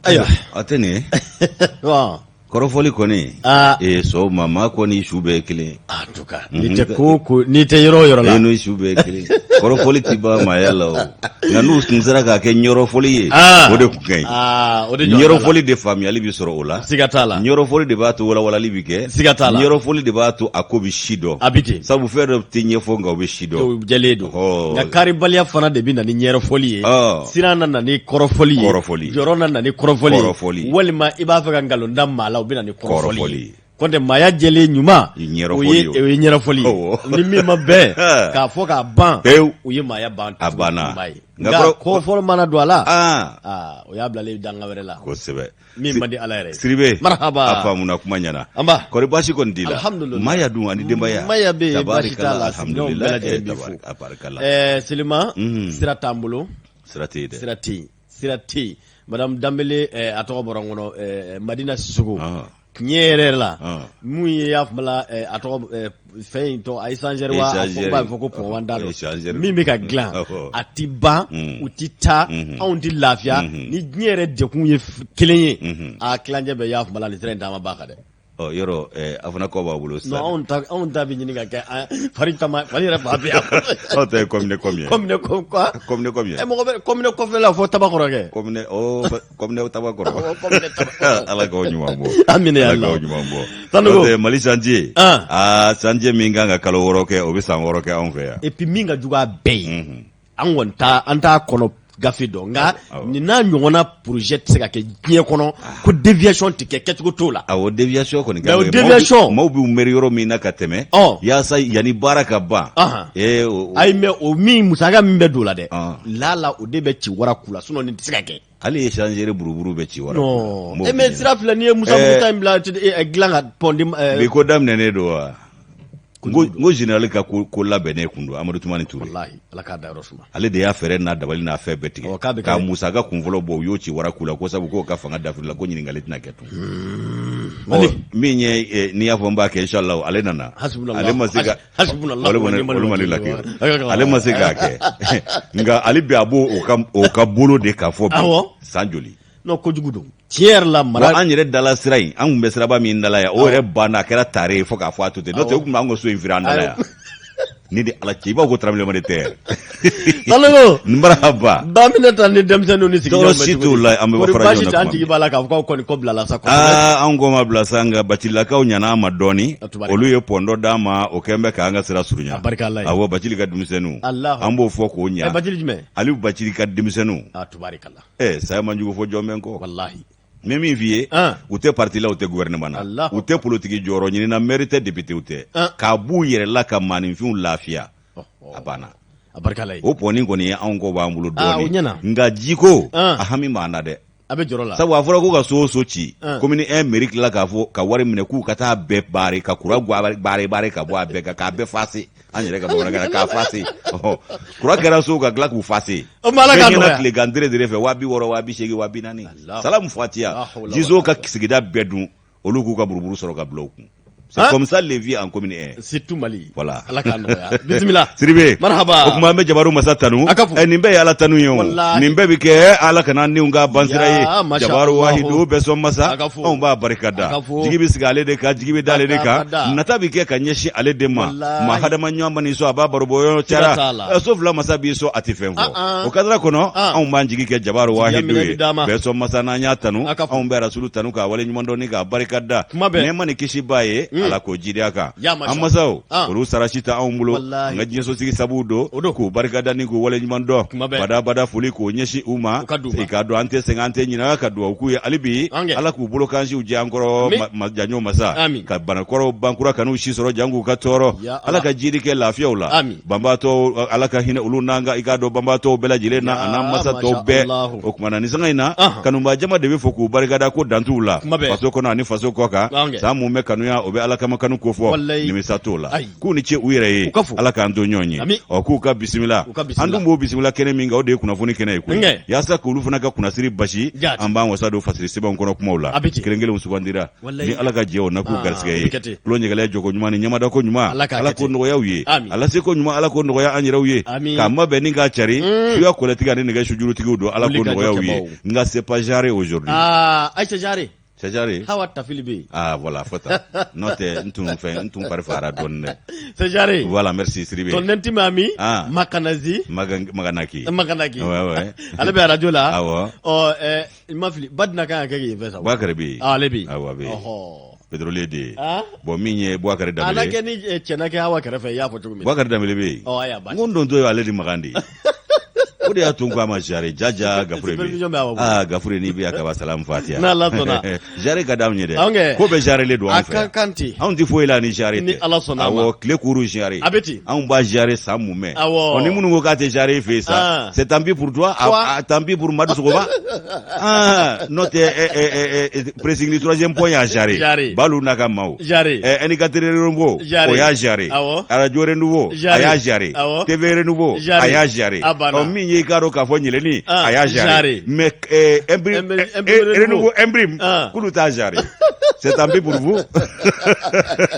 Ayiwa a tɛ nin ye kɔrɔfɔli kɔni ee sɔn ma maa kɔni su bɛɛ ye kelen ye en tout cas n'i tɛ ko ko n'i tɛ yɔrɔ o yɔrɔ la e n'o su bɛɛ ye kelen kɔrɔfɔli tɛ ban maaya la o nka n'u tun sera k'a kɛ ɲɛrɔfɔli ye o de tun ka ɲi o de ɲɛrɔfɔli de faamuyali bɛ sɔrɔ o la siga t'a la ɲɛrɔfɔli de b'a to walawalali bɛ kɛ siga t'a la ɲɛrɔfɔli de b'a to a ko bɛ si dɔn a bɛ ten sabu fɛn dɔ tɛ ɲɛfɔ nka o bɛ si dɔn o jɛlen don nka karibaliya fana de bɛ na ni ɲɛrɔfɔli ye siran na na ni kɔrɔfɔli ye kɔrɔfɔli jɔrɔ na na ni kɔrɔfɔli ye kɔrɔfɔli walima i b'a fɛ ka nkalon da maa la o bɛ na ni kɔrɔfɔli Kɔrɔfɔli ye kɔntɛ maaya jɛlen ɲuman Ɲɛrɔfɔli o ye o. o ye ɲɛrɔfɔli ye Awɔ. ni min ma bɛn k'a fɔ k'a ban Pewu. o ye maaya ban A banna. ɲuman ye Nka nka kɔrɔ- kɔrɔfɔli mana don a la aa aa o y'a bilalen danga wɛrɛ la kosɛbɛ min man di Ala yɛrɛ ye Siribe marahaba a faamuna kuma ɲɛna Anba. kɔri baasi kɔni t'i la Alhamdulillah. Maya dun ani denbaya Maya bɛ yen baasi t'a la Tabarikala, sigiɲɔgɔnw bɛɛ alhamdulillah lajɛlen b'i fo eh, tabarikala ɛɛ Selima sira t'an bolo sira tɛ yen dɛ sira tɛ yen sira tɛ yen madame Danbele a tɔgɔ bɔra n kɔnɔ Madina Sisoko tiɲɛ yɛrɛ yɛrɛ la mun ye y'a fɔ la a tɔgɔ fɛn in tɔgɔ a échangeur wa a fɔ b'a fɔ ko pont da dɔn min bɛ ka dilan a ti ban u ti taa anw ti lafiya ni diɲɛ yɛrɛ degun ye kelen ye a tilancɛ bɛ y'a fɔ la nin sira in taama b'a kan dɛ Ɔ yɔrɔ a fana kɔ b'a bolo sisan non anw ta bɛ ɲini ka kɛ fari tama fari yɛrɛ fan bɛɛ yan aw ta ye commune combien commune quoi commune combien mɔgɔ bɛ commune kɔfɛ la fo Tabakɔrɔ kɛ commune oh commune Tabakɔrɔ Ala k'aw ɲuman bɔ amina ya Ala k'aw ɲuman bɔ Sanogo n'o tɛ Mali chantier aa chantier min kan ka kalo 6 kɛ o bɛ san 6 kɛ anw fɛ yan et puis min ka jugu a bɛɛ ye an kɔni t'a an t'a kɔnɔ gafe dɔn nka nin n'a ɲɔgɔnna projet tɛ se ka kɛ diɲɛ kɔnɔ ko déviation tɛ kɛ kɛcogo t'o la awɔ déviation kɔni mais o déviation maaw b'u miiri yɔrɔ min na ka tɛmɛ yaasa yanni baara ka ban ee ayi mais o min musaka min bɛ don o la dɛ lala o de bɛ ci wara ku la sinon nin tɛ se ka kɛ hali échangeur buruburu bɛ ci wara non e mais sira filɛ n'i ye Musabugu ta in bila dilan ka pont bi ko daminɛnen don wa n ko général ka ko labɛnnen kun don Amadu Tumani Ture walahi Ala k'a dayɔrɔ suma ale de y'a fɛɛrɛ n'a dabali n'a fɛn bɛɛ tigɛ k'a musaka kunfɔlɔ bɔ u y'o ci wara ku la ko sabu k'o ka fanga dafiri la ko ɲininkali tɛna kɛ tun min ye n'i y'a fɔ n b'a kɛ inshallah ale nana ale ma se ka ale ma se k'a kɛ nka ale bi a b'o o ka bolo de kan fɔ bi san joli non kojugu don tiɲɛ yɛrɛ la mara an yɛrɛ dala sira in an tun bɛ siraba min dala yan o yɛrɛ banna a kɛra tare ye fo k'a fɔ a to ten n'o tɛ u tun b'an ka so in firi an dala yan ni de ala cɛ i b'a fɔ ko tremblement de terre Sanogo marahaba Baminata ni denmisɛnninw ni sigiɲɔgɔnw tɔɔrɔ si t'u la an bɛ fara ɲɔgɔn kan baasi tɛ an jigi b'a la k'a fɔ k'aw kɔni kɔ bilala sa aa an kɔ ma bila sa nka Bacililakaw ɲana an ma dɔɔni olu ye pɔn dɔ d'an ma o kɛn bɛ k'an ka sira surunya awɔ Bacili ka denmisɛnninw an b'o fɔ k'o ɲa Bacili jumɛn Aliyu Bacili ka denmisɛnninw tubarikala saya man jugu fo jɔn bɛ n kɔ walahi n bɛ min f'i ye u tɛ parti la u tɛ gouvernement na u tɛ politiki jɔyɔrɔ ɲini na maire tɛ député tɛ k'a b'u yɛrɛ la ka maaninfinw lafiya a banna a barika la o pɔni kɔni ye anw kɔ b'an bolo dɔɔni nka jiko a hami b'an na dɛ a bɛ jɔrɔ la sabu a fɔra ko ka so o so ci commune 1 mairie tilala k'a fɔ ka wari minɛ k'u ka taa bɛɛ baare ka kura baare baare ka bɔ a bɛɛ kan k'a bɛɛ fase an yɛrɛ ka bamanankan na k'a fase kura kɛra so ka tila k'u fase bɛɛ ɲɛna tilegan dere dere fɛ 60 000 80 000 40 000 salamu fatiya jizo ka sigida bɛɛ dun olu k'u ka buruburu sɔrɔ ka bila u kun. C'est Hein? comme ça les vies en commune 1. Surtout Mali. Voilà. Ala k'a nɔgɔya. Bisimila. Sidibe. Marhaba. O tuma an bɛ Jabaru masa tanu. A ka fo. Ɛ nin bɛɛ ye Ala tanu ye o. Walahi. Nin bɛɛ bɛ kɛ Ala kana niw ka bansira ye. Ya, masha Jabaru Allahu. wahidu bɛɛ sɔn masa. A ka fo. Anw b'a barika da. A ka fo. Jigi bɛ sigi ale de kan, jigi bɛ da ale de A ka kan. da. Nata bɛ kɛ ka ɲɛsin ale de ma. Walahi. Ma hadama ɲɔgɔn man'i sɔn a b'a baro bɔ yɔrɔ Siga cara. t'a la. Ɛ, So fila masa b'i sɔn a tɛ fɛn fɔ. Ah, ah. O kadara kɔnɔ Ah. anw b'an jigi kɛ Jabaru Jigiya wahidu minɛ ye. bɛ d'a ma. Bɛɛ sɔn masa n'an y'a tanu. A ka fo. Anw bɛ Rasulu tanu k'a waleɲuman dɔn ni k'a barika da. Kuma bɛɛ. Nɛɛma ni kisi b'a ye ala k'o jidi a kan Ya masha an masaw Ah. olu sara si tɛ anw bolo Wallahi. an ka diɲɛsosigi sabu don O don. k'u barika da ni k'u waleɲuman dɔn Kuma bɛɛ. badabada foli k'o ɲɛsin u ma U ka d'u ma. i k'a dɔn an tɛ sɛgɛn an tɛ ɲinɛ ka dugawu k'u ye hali bi An kɛ. ala k'u bolokansiw jɛ an kɔrɔ Amin. janjo masa Amin. ka banakɔrɔw bankura kan'u si sɔrɔ jango ka tɔɔrɔ Ya ala Allah. ka jidi kɛ lafiyaw la Amin. banbaatɔ ala ka hinɛ olu n'an ka i k'a dɔn banbaatɔw bɛɛ lajɛlen na Ya a n'an masa tɔw masha bɛɛ Allahu. o tuma na nin sanga in na Ahan. kanubaa jama de bɛ fo k'u barikada ko dan t'u la Kuma bɛɛ. faso kɔnɔ ani faso kɔ kan An kɛ. san mun bɛ kanuya o bɛ Ala kama kanu kofɔ, Walayi. nimisa t'o la. Ayi. K'u ni ce u yɛrɛ ye, U ka fo. Ala k'an to ɲɔgɔn ye. Ami. Ɔ, k'u ka bisimila. U ka bisimila. An dun b'o bisimila kɛnɛ min kan, o de ye kunnafoni kɛnɛ ye koyi. Nkɛ. Yaasa k'olu fana ka kunnasiri basi, Jaati. an b'an wasa don fasiri sɛbɛnw kɔnɔ kumaw la. A bɛ ten. Kelen kelenw sugandira. Walayi. Ni Ala ka jɛ o na k'u Ah, garisɛgɛ o ye. bɛ kɛ ten. Tulo ɲɛgɛlɛ jɔko ɲuman ni ɲamadako ɲuman. Ala k'a Ala kɛ k'o ten. nɔgɔya u ye. Ami. A laseko ɲuman Ala k'o nɔgɔya an yɛrɛw ye. Ami. K'a mabɛn ni k'a cari. Suya kɔlɛtigi ani nɛgɛ sujurutigiw don Ala k'o Wuli ka jɔ nɔgɔya u ye. kɛbaw. Nka c'est pas jaré aujourd'hui. Aa, Ayisa Jare. C'est jaré. Hawa Tafili bɛ yen. Ah voilà, fɔ tan. N'o tɛ n tun fɛn n tun fari fagara dɔɔnin dɛ. C'est jaré. Voilà, merci Sidibe. Ton intime ami. Ah. Makanazi. Maganaki. Maganaki. Ouais. Ale bɛ arajo la. Awɔ. Ɔ, n ma fili, Badina kan ka kɛ yen fɛ sa. Bouakari bɛ yen. Ah, ale bɛ yen. Awɔ, a bɛ yen. Ɔhɔ. Pétrolier de ye. Ah. Bon min ye Bouakari A na Danbele. kɛ ni cɛ na kɛ Hawa kɛrɛfɛ, i y'a fɔ cogo min. Bouakari Danbele bɛ yen. Ɔ, ayiwa, baasi N ko n dontɔ ye ale di Makan de ye. O de y'a to n ko a ma jare jaja Gafure bɛ Supervision yen. bɛ aw bolo. Ah Gafure n'i bɛ yan kaba salam fatiya. N'Ala sɔnna. Jare ka d'anw ye dɛ. Anw kɛ. Ko bɛɛ jarelen don A anw fɛ. ka kan ten. Anw tɛ foyi la ni jare tɛ. Ni Ala sɔnna a ma. Awɔ, tile kuru jare. A bɛ ten. Anw b'a jare san mumɛ. Awɔ. Ɔ, ni minnu ko k'a tɛ jare i fɛ yen sa. Ah. C'est tant pis pour toi. Toi. Ah, tant pis pour Madu Sogoba. Ah, n'o tɛ Pressigny troisième pont y'a jare. Jare. Balu n'a ka maaw. Jare. Indicateur Renouveau. Jare. O y'a jare. Awɔ. Radio Renouveau. Jare. A y'a jare. Awɔ. TV Renouveau. Jare. A y'a jare. A banna. Ɔ, min ye i k'a dɔn k'a fɔ ɲɛlɛni. Ah, A y'a jare. jare. Mais imprime, Imprime Renouveau imprime. Ah. K'olu t'a jare. C'est tant pis pour vous.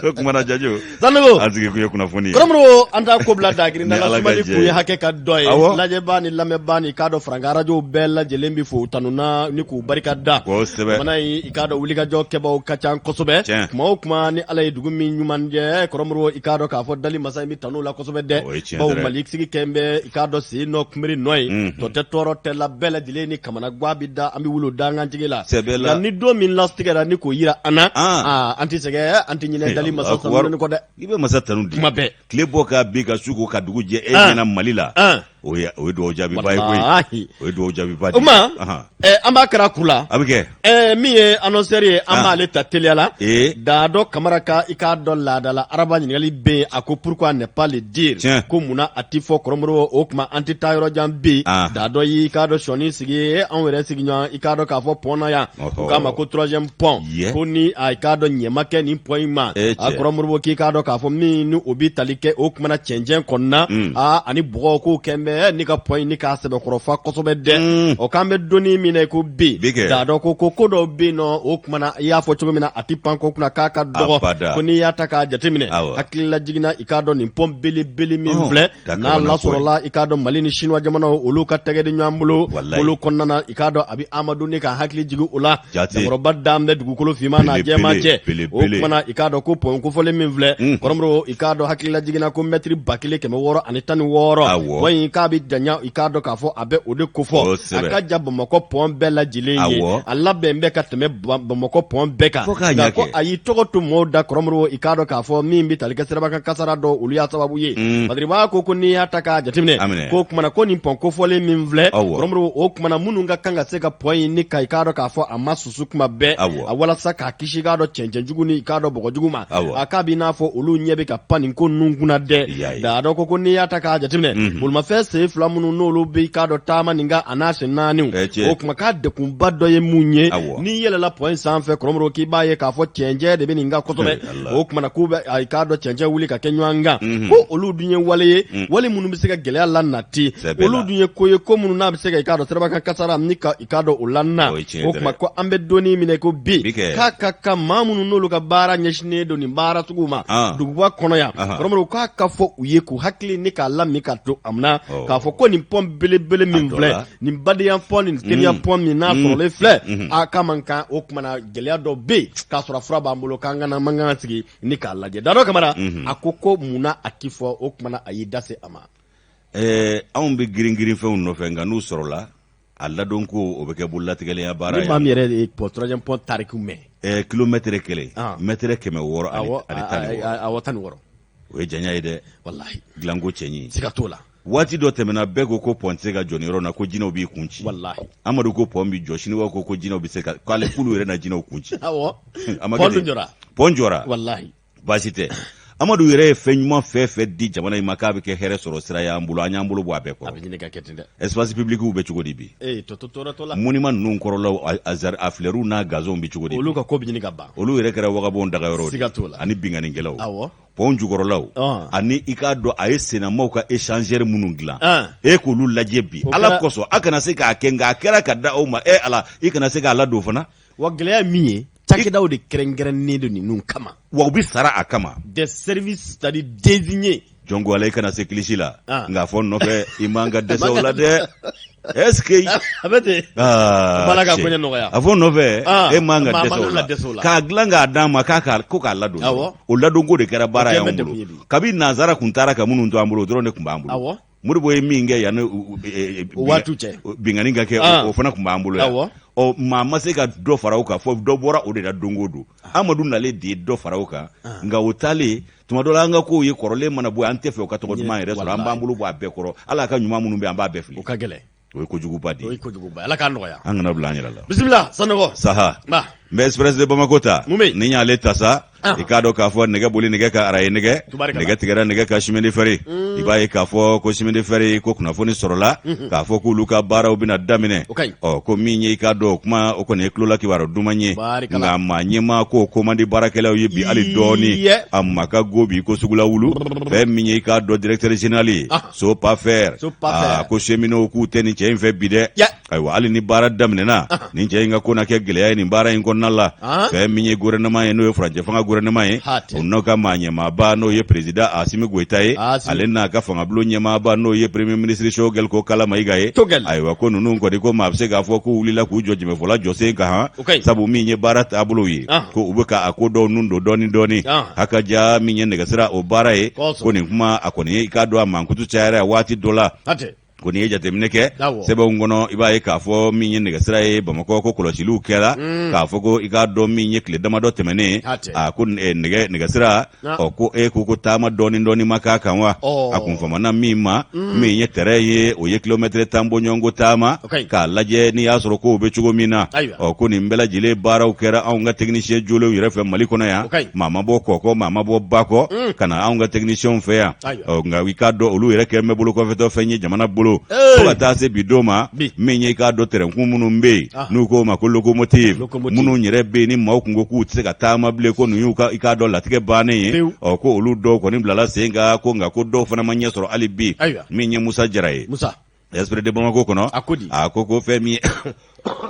O kuma na Jajo. Sanogo. An sigi kun ye kunnafoni ye. Kɔrɔmɔrɔ, an t'a ko bila dagirinda Ni la Ala ka sumali jɛ kun ye ye. hakɛ ka dɔ ye. Awɔ. Lajɛbaa ni lamɛnbaa ni i k'a dɔn farankan arajow bɛɛ lajɛlen bɛ fo tanu na ni k'u barika da. Kosɛbɛ. Jamana in i k'a dɔn wulikajɔ kɛbaw ka ca kosɛbɛ. Tiɲɛ. Kuma o kuma ni Ala ye dugu min ɲuman jɛ kɔrɔmɔrɔ i k'a dɔn k'a fɔ dali masa in bɛ tanu la kosɛbɛ dɛ. O ye tiɲɛ Bawo dɛrɛ. Mali sigi kɛn bɛ i k'a dɔn sen nɔ kunbiri nɔ ye. Tɔ tɛ tɔɔrɔ tɛ la bɛɛ lajɛlen ni kamanagan bɛ da an bɛ wuli o dankan jigi la. Sɛbɛ la. Nka ni don min latigɛra ni k'o yira an na. Ah. Aa, an tɛ sɛgɛn an tɛ ɲinɛ dali masa Allahu akbar. sanu kɔ dɛ. I bɛ masa tanu di. Kuma bɛɛ. Tile bɔ k'a bin ka su ko ka dugu jɛ e Ah. ɲɛna Mali la. Ah. O ye dugawu jaabiba ye koyi. Walahi. O ye dugawu jaabiba de O ye. ma Ahan. an b'a kɛra ku la. A bɛ kɛ. Min ye annonceur ye an Ah. b'ale ta teliya la. Ee. Daadɔ Kamara ka i k'a dɔn laadala araba ɲininkali bɛ yen a ko pourquoi ne pas le dire. Tiɲɛ. Ko munna a ti fɔ kɔrɔmɔrɔ o tuma an tɛ taa yɔrɔ jan bi. Ah. Daadɔ y'i k'a dɔn sɔɔni sigi anw yɛrɛ sigiɲɔgɔn i k'a dɔn k'a fɔ pɔn na yan. Ɔhɔ. U k'a ma ko troisième pont. Yɛ. Ko ni a i k'a dɔn ɲɛ ma kɛ nin pɔn in ma. Eh, A cɛ. kɔrɔmɔrɔ k'i k'a dɔn k'a fɔ min ni o bɛ tali kɛ o kumana cɛncɛn kɔnɔna. Aa ani bɔgɔ k'o kɛn bɛ ni ka pɔn in ni k'a sɛbɛkɔrɔ fa kosɛbɛ dɛ. O k'an bɛ donni min na i ko bi. Bi kɛ. Daadɔ ko ko dɔw bɛ yen nɔ o kumana i y'a fɔ cogo min na a ti pan ko kunna k'a ka dɔgɔ. Abada. Ko n'i y'a ta k'a jateminɛ. Awɔ. Hakilila jiginna i k'a dɔn nin pɔn belebele min Ɔn, filɛ. da N'a kabana lasɔrɔla i k'a dɔn Mali ni Chinois jamanaw olu ka tɛgɛ di ɲɔgɔn bolo. Walayi. Bolo kɔnɔna na i k'a dɔn a bɛ Amadu ni ka hakili jigin o la. Jate. Cɛkɔrɔba dan bɛ dugukolo finman n'a Belebele, jɛman cɛ. belebele. O kumana i k'a dɔn ko pɔn kofɔlen min filɛ. Kɔrɔmɔrɔ i k'a dɔn hakilila jiginna ko mɛtiri 1660. Awɔ. Pɔn in k'a bɛ janya i k'a dɔn k'a fɔ a bɛ o de kofɔ. Kosɛbɛ. A ka jan Bamakɔ pɔn bɛɛ lajɛlen ye. Awɔ. A labɛn bɛ ka tɛmɛ Bamakɔ pɔn bɛɛ kan. Fo k'a ɲɛ Nka ko kɛ. a y'i tɔgɔ to mɔɔw da kɔrɔmɔrɔ i k'a dɔn k'a fɔ min bɛ tali kɛ sirabakan kasara dɔ olu y'a sababu ye. Badiriba ko n'i y'a ta k'a jateminɛ. Aminɛ. Ko kumana ko nin pɔn kofɔlen min filɛ. Awɔ. Kɔrɔmɔrɔ o kumana minnu ka kan ka se ka pɔn in ni ka i k'a dɔn k'a fɔ a ma susu kuma bɛɛ. Awɔ. A walasa k'a kisi i k'a dɔn cɛncɛnjugu ni i k'a dɔn bɔgɔjugu ma. Awɔ. A k'a b'i n'a fɔ olu ɲɛ bɛ ka pan nin ko ninnu kunna dɛ. Y'a ye. Daadɔ ko n'i y'a ta k'a jateminɛ. Bolimafɛn sen fila minnu n'olu bɛ i k'a dɔn taama nin kan a n'a sen naaniw. Ɛ, cɛ. O kuma k'a degunba dɔ ye mun ye. Awɔ. N'i yɛlɛla pɔn in sanfɛ kɔrɔmɔrɔ k'i b'a ye k'a fɔ cɛncɛn de bɛ nin kan kosɛbɛ. Eh, Allah. O kumana k'u bɛ a i k'a dɔn cɛncɛn wuli ka kɛ ɲɔgɔn kan. Ko olu dun ye wale ye. Wale minnu bɛ se ka gɛlɛya lanati. Sɛbɛ la. Olu dun ye ko ye ko minnu n'a bɛ se ka i k'a dɔn sirabakan kasara ni ka i k'a dɔn o lana. O ye tiɲɛ O kuma dɛrɛ. ko an bɛ donni min na i ko bi. Bi kɛ. K'a ka kan maa minnu n'olu ka baara ɲɛsinnen don nin baara sugu ma. Ah. Duguba kɔnɔ yan. Ahan. Kɔrɔmɔrɔ k'a ka fɔ u ye k'u hakili ni k'a lami ka to a na. Ɔ. K'a fɔ ko nin pɔn belebele min A dɔ filɛ. la. Nin badenya pɔn nin teriya pɔn min n'a sɔrɔlen filɛ. A ka man kan o kuma na gɛlɛya dɔ bɛ yen k'a sɔrɔ fura b'an bolo k'an kana man kan sigi ni k'a lajɛ. Dadɔ Kamara a ko munna a ti fɔ o kuma na a y'i da se a ma. Anw bɛ girin girin fɛnw nɔfɛ nka n'u sɔrɔla a ladon ko o bɛ kɛ bololatigɛlenya baara Ni ye. maa min yɛrɛ ye pɔn troisième pont tariku mɛn. Kilomɛtɛrɛ kelen Ah. mɛtɛrɛ kɛmɛ wɔɔrɔ Awɔ ani 16. awɔ 16. O ye janya ye dɛ. Walahi. Dilanko cɛɲi. Siga t'o la. Waati dɔ tɛmɛna bɛɛ ko ko pɔn tɛ se ka jɔ nin yɔrɔ na ko jinɛw b'i kun ci. Walahi. Amadu ko pɔn bɛ jɔ siniwaw ko ko jinɛw bɛ se ka k'ale k'olu yɛrɛ na jinɛw kun ci. Awɔ. A ma kɛ Pɔn ten. dun jɔra. Pɔn jɔra. Walahi. Baasi tɛ. Amadu yɛrɛ ye fɛn ɲuman fɛn fɛn di jamana in ma k'a bɛ kɛ hɛrɛ sɔrɔ sira y'an bolo, an y'an bolo bɔ a bɛɛ kɔrɔ. A bɛ ɲini ka kɛ ten dɛ. Espace public bɛ cogo di bi? Ee, tɔ to tɔɔrɔ tɔ la. Monument ninnu kɔrɔlaw, a fleurs n'a gazonw bɛ cogo di? Olu ka ko bɛ ɲini ka ban. Olu yɛrɛ kɛra vagabond dagayɔrɔw de ye. Siga t'o la. Ani binkannikɛlaw. Awɔ. Pont jukɔrɔlaw ani i k'a dɔn a ye sennamaw ka échangeur minnu dilan, e k'olu lajɛ bi Ala kosɔn, a kana se k'a kɛ, nka a kɛra ka da aw ma. E Ala, i kana se k'a ladon fana. Wa gɛlɛya min ye, cakɛdaw de kɛrɛnkɛrɛnnen don ninnu kama. Wa u bɛ sara a kama. Des services, c'est-à-dire désignés. Jɔn ko Ala, i kana se kilisi la, nka fɔ nɔfɛ i man ka dɛsɛ o la dɛ. Est-ce que a bɛ ten? Ala ka koɲɛ nɔgɔya. A fɔ nɔfɛ e man ka dɛsɛ o la k'a dilan k'a d'an ma k'a ko k'a ladon. O ladonko de kɛra baara y'anw bolo kabi nanzara kun taara ka minnu to an bolo, o dɔrɔn de tun b'an bolo. Modibo ye min kɛ yanni o waati cɛ binkanni ka kɛ, o fana tun b'an bolo yan. Ɔ, maa ma se ka dɔ fara o kan, fɔ dɔ bɔra o de la don o don. Amadu nalen de ye dɔ fara o kan, nka o taalen tuma dɔ la, an ka kow ye kɔrɔlen mana bɔ, an tɛ fɛ o ka tɔgɔ duman yɛrɛ sɔrɔ, an b'an bolo bɔ a bɛɛ kɔrɔ. Ala ka ɲuman minnu bɛ, an b'a bɛɛ fili. O ka gɛlɛn. O ye kojuguba de ye. O ye kojuguba ye, Ala k'a nɔgɔya. An kana bila an yɛrɛ la. Bisimila Sanɔgɔ. Saha, n bɛ Express de Bamako ta. Mun bɛ yen? Ni y'ale ta sa, i k'a dɔn k'a fɔ nɛgɛ boli nɛgɛ ka araye nɛgɛ nɛgɛ tigɛra nɛgɛ ka chemin de fer. I b'a ye k'a fɔ ko chemin de fer ko kunnafoni sɔrɔla k'a fɔ k'olu ka baaraw bɛna daminɛ. Ɔ, ko min ye, i k'a dɔn o kuma, o kɔni ye tulola kibaru duman ye, nka maa ɲɛmaa ko ko man di baarakɛlaw ye bi hali dɔɔni. A ma ka go bi ko sugula wulu. Fɛn min ye, i k'a dɔn, directeur général ye Sopafer, ko cheminots k'u tɛ nin cɛ in fɛ bi dɛ. Ayiwa, hali ni baara daminɛna, nin cɛ in ka ko na kɛ gɛlɛya ye nin baara in kɔnɔna la. Fɛn min ye gouvernement ye, n'o ye furancɛ fanga gouvernement ye, o n'o ka maa ɲɛmaaba, n'o ye président Asimi Goyita ye, ale n'a ka fangabulon ɲɛmaaba, n'o ye premier ministre Choguel Kokalla Maïga ye. Ayiwa, ko ninnu kɔni, ko maa bɛ se k'a fɔ k'u wulila k'u jɔ jɛmɛfɔla jɔsen kan han, sabu min ye baara taabolo ye, ko u bɛ ka a ko dɔw nun don dɔɔni dɔɔni. Haka ja min ye nɛgɛsira o baara ye, ko nin kuma a kɔni ye, i k'a dɔn, a mankutu cayara waati dɔ la. Ko n'i ye jateminɛ kɛ sɛbɛnw kɔnɔ, i b'a ye k'a fɔ min ye nɛgɛsira ye Bamakɔ, ko kɔlɔsiliw kɛra k'a fɔ ko, i k'a dɔn, min ye tile damadɔ tɛmɛnen, a ko nɛgɛsira, ɔ, ko e ko taama dɔɔni dɔɔni ma k'a kan wa, a kun famana min ma, min ye tɛrɛn ye, o ye kilomɛtɛrɛ 10 bɔɲɔgɔnko taama k'a lajɛ n'i y'a sɔrɔ kow bɛ cogo min na. Ɔ, ko nin bɛɛ lajɛlen baaraw kɛra anw ka technicien jolenw yɛrɛ fɛ Mali kɔnɔ yan. Maa ma bɔ kɔkɔ, maa ma bɔ bakɔ ka na anw ka technicienw fɛ yan. Nka i k'a dɔn, olu yɛrɛ kɛlen bɛ bolokɔfɛtɔ fɛn ye jamana bolo fo ka taa se bi don ma. Min ye, i k'a dɔn, tɛrɛnkun minnu bɛ yen, n'u k'o ma ko locomotive, minnu yɛrɛ bɛ yen ni maaw kun ko k'u tɛ se ka taama bilen, ko ninnu y'u ka, i k'a dɔn, latigɛ bannen ye. Ɔ, ko olu dɔw kɔni bilala sen kan, ko nka ko dɔw fana ma ɲɛ sɔrɔ hali bi. Min ye Musa Jara ye Express de Bamako kɔnɔ, a ko di? A ko fɛn min ye,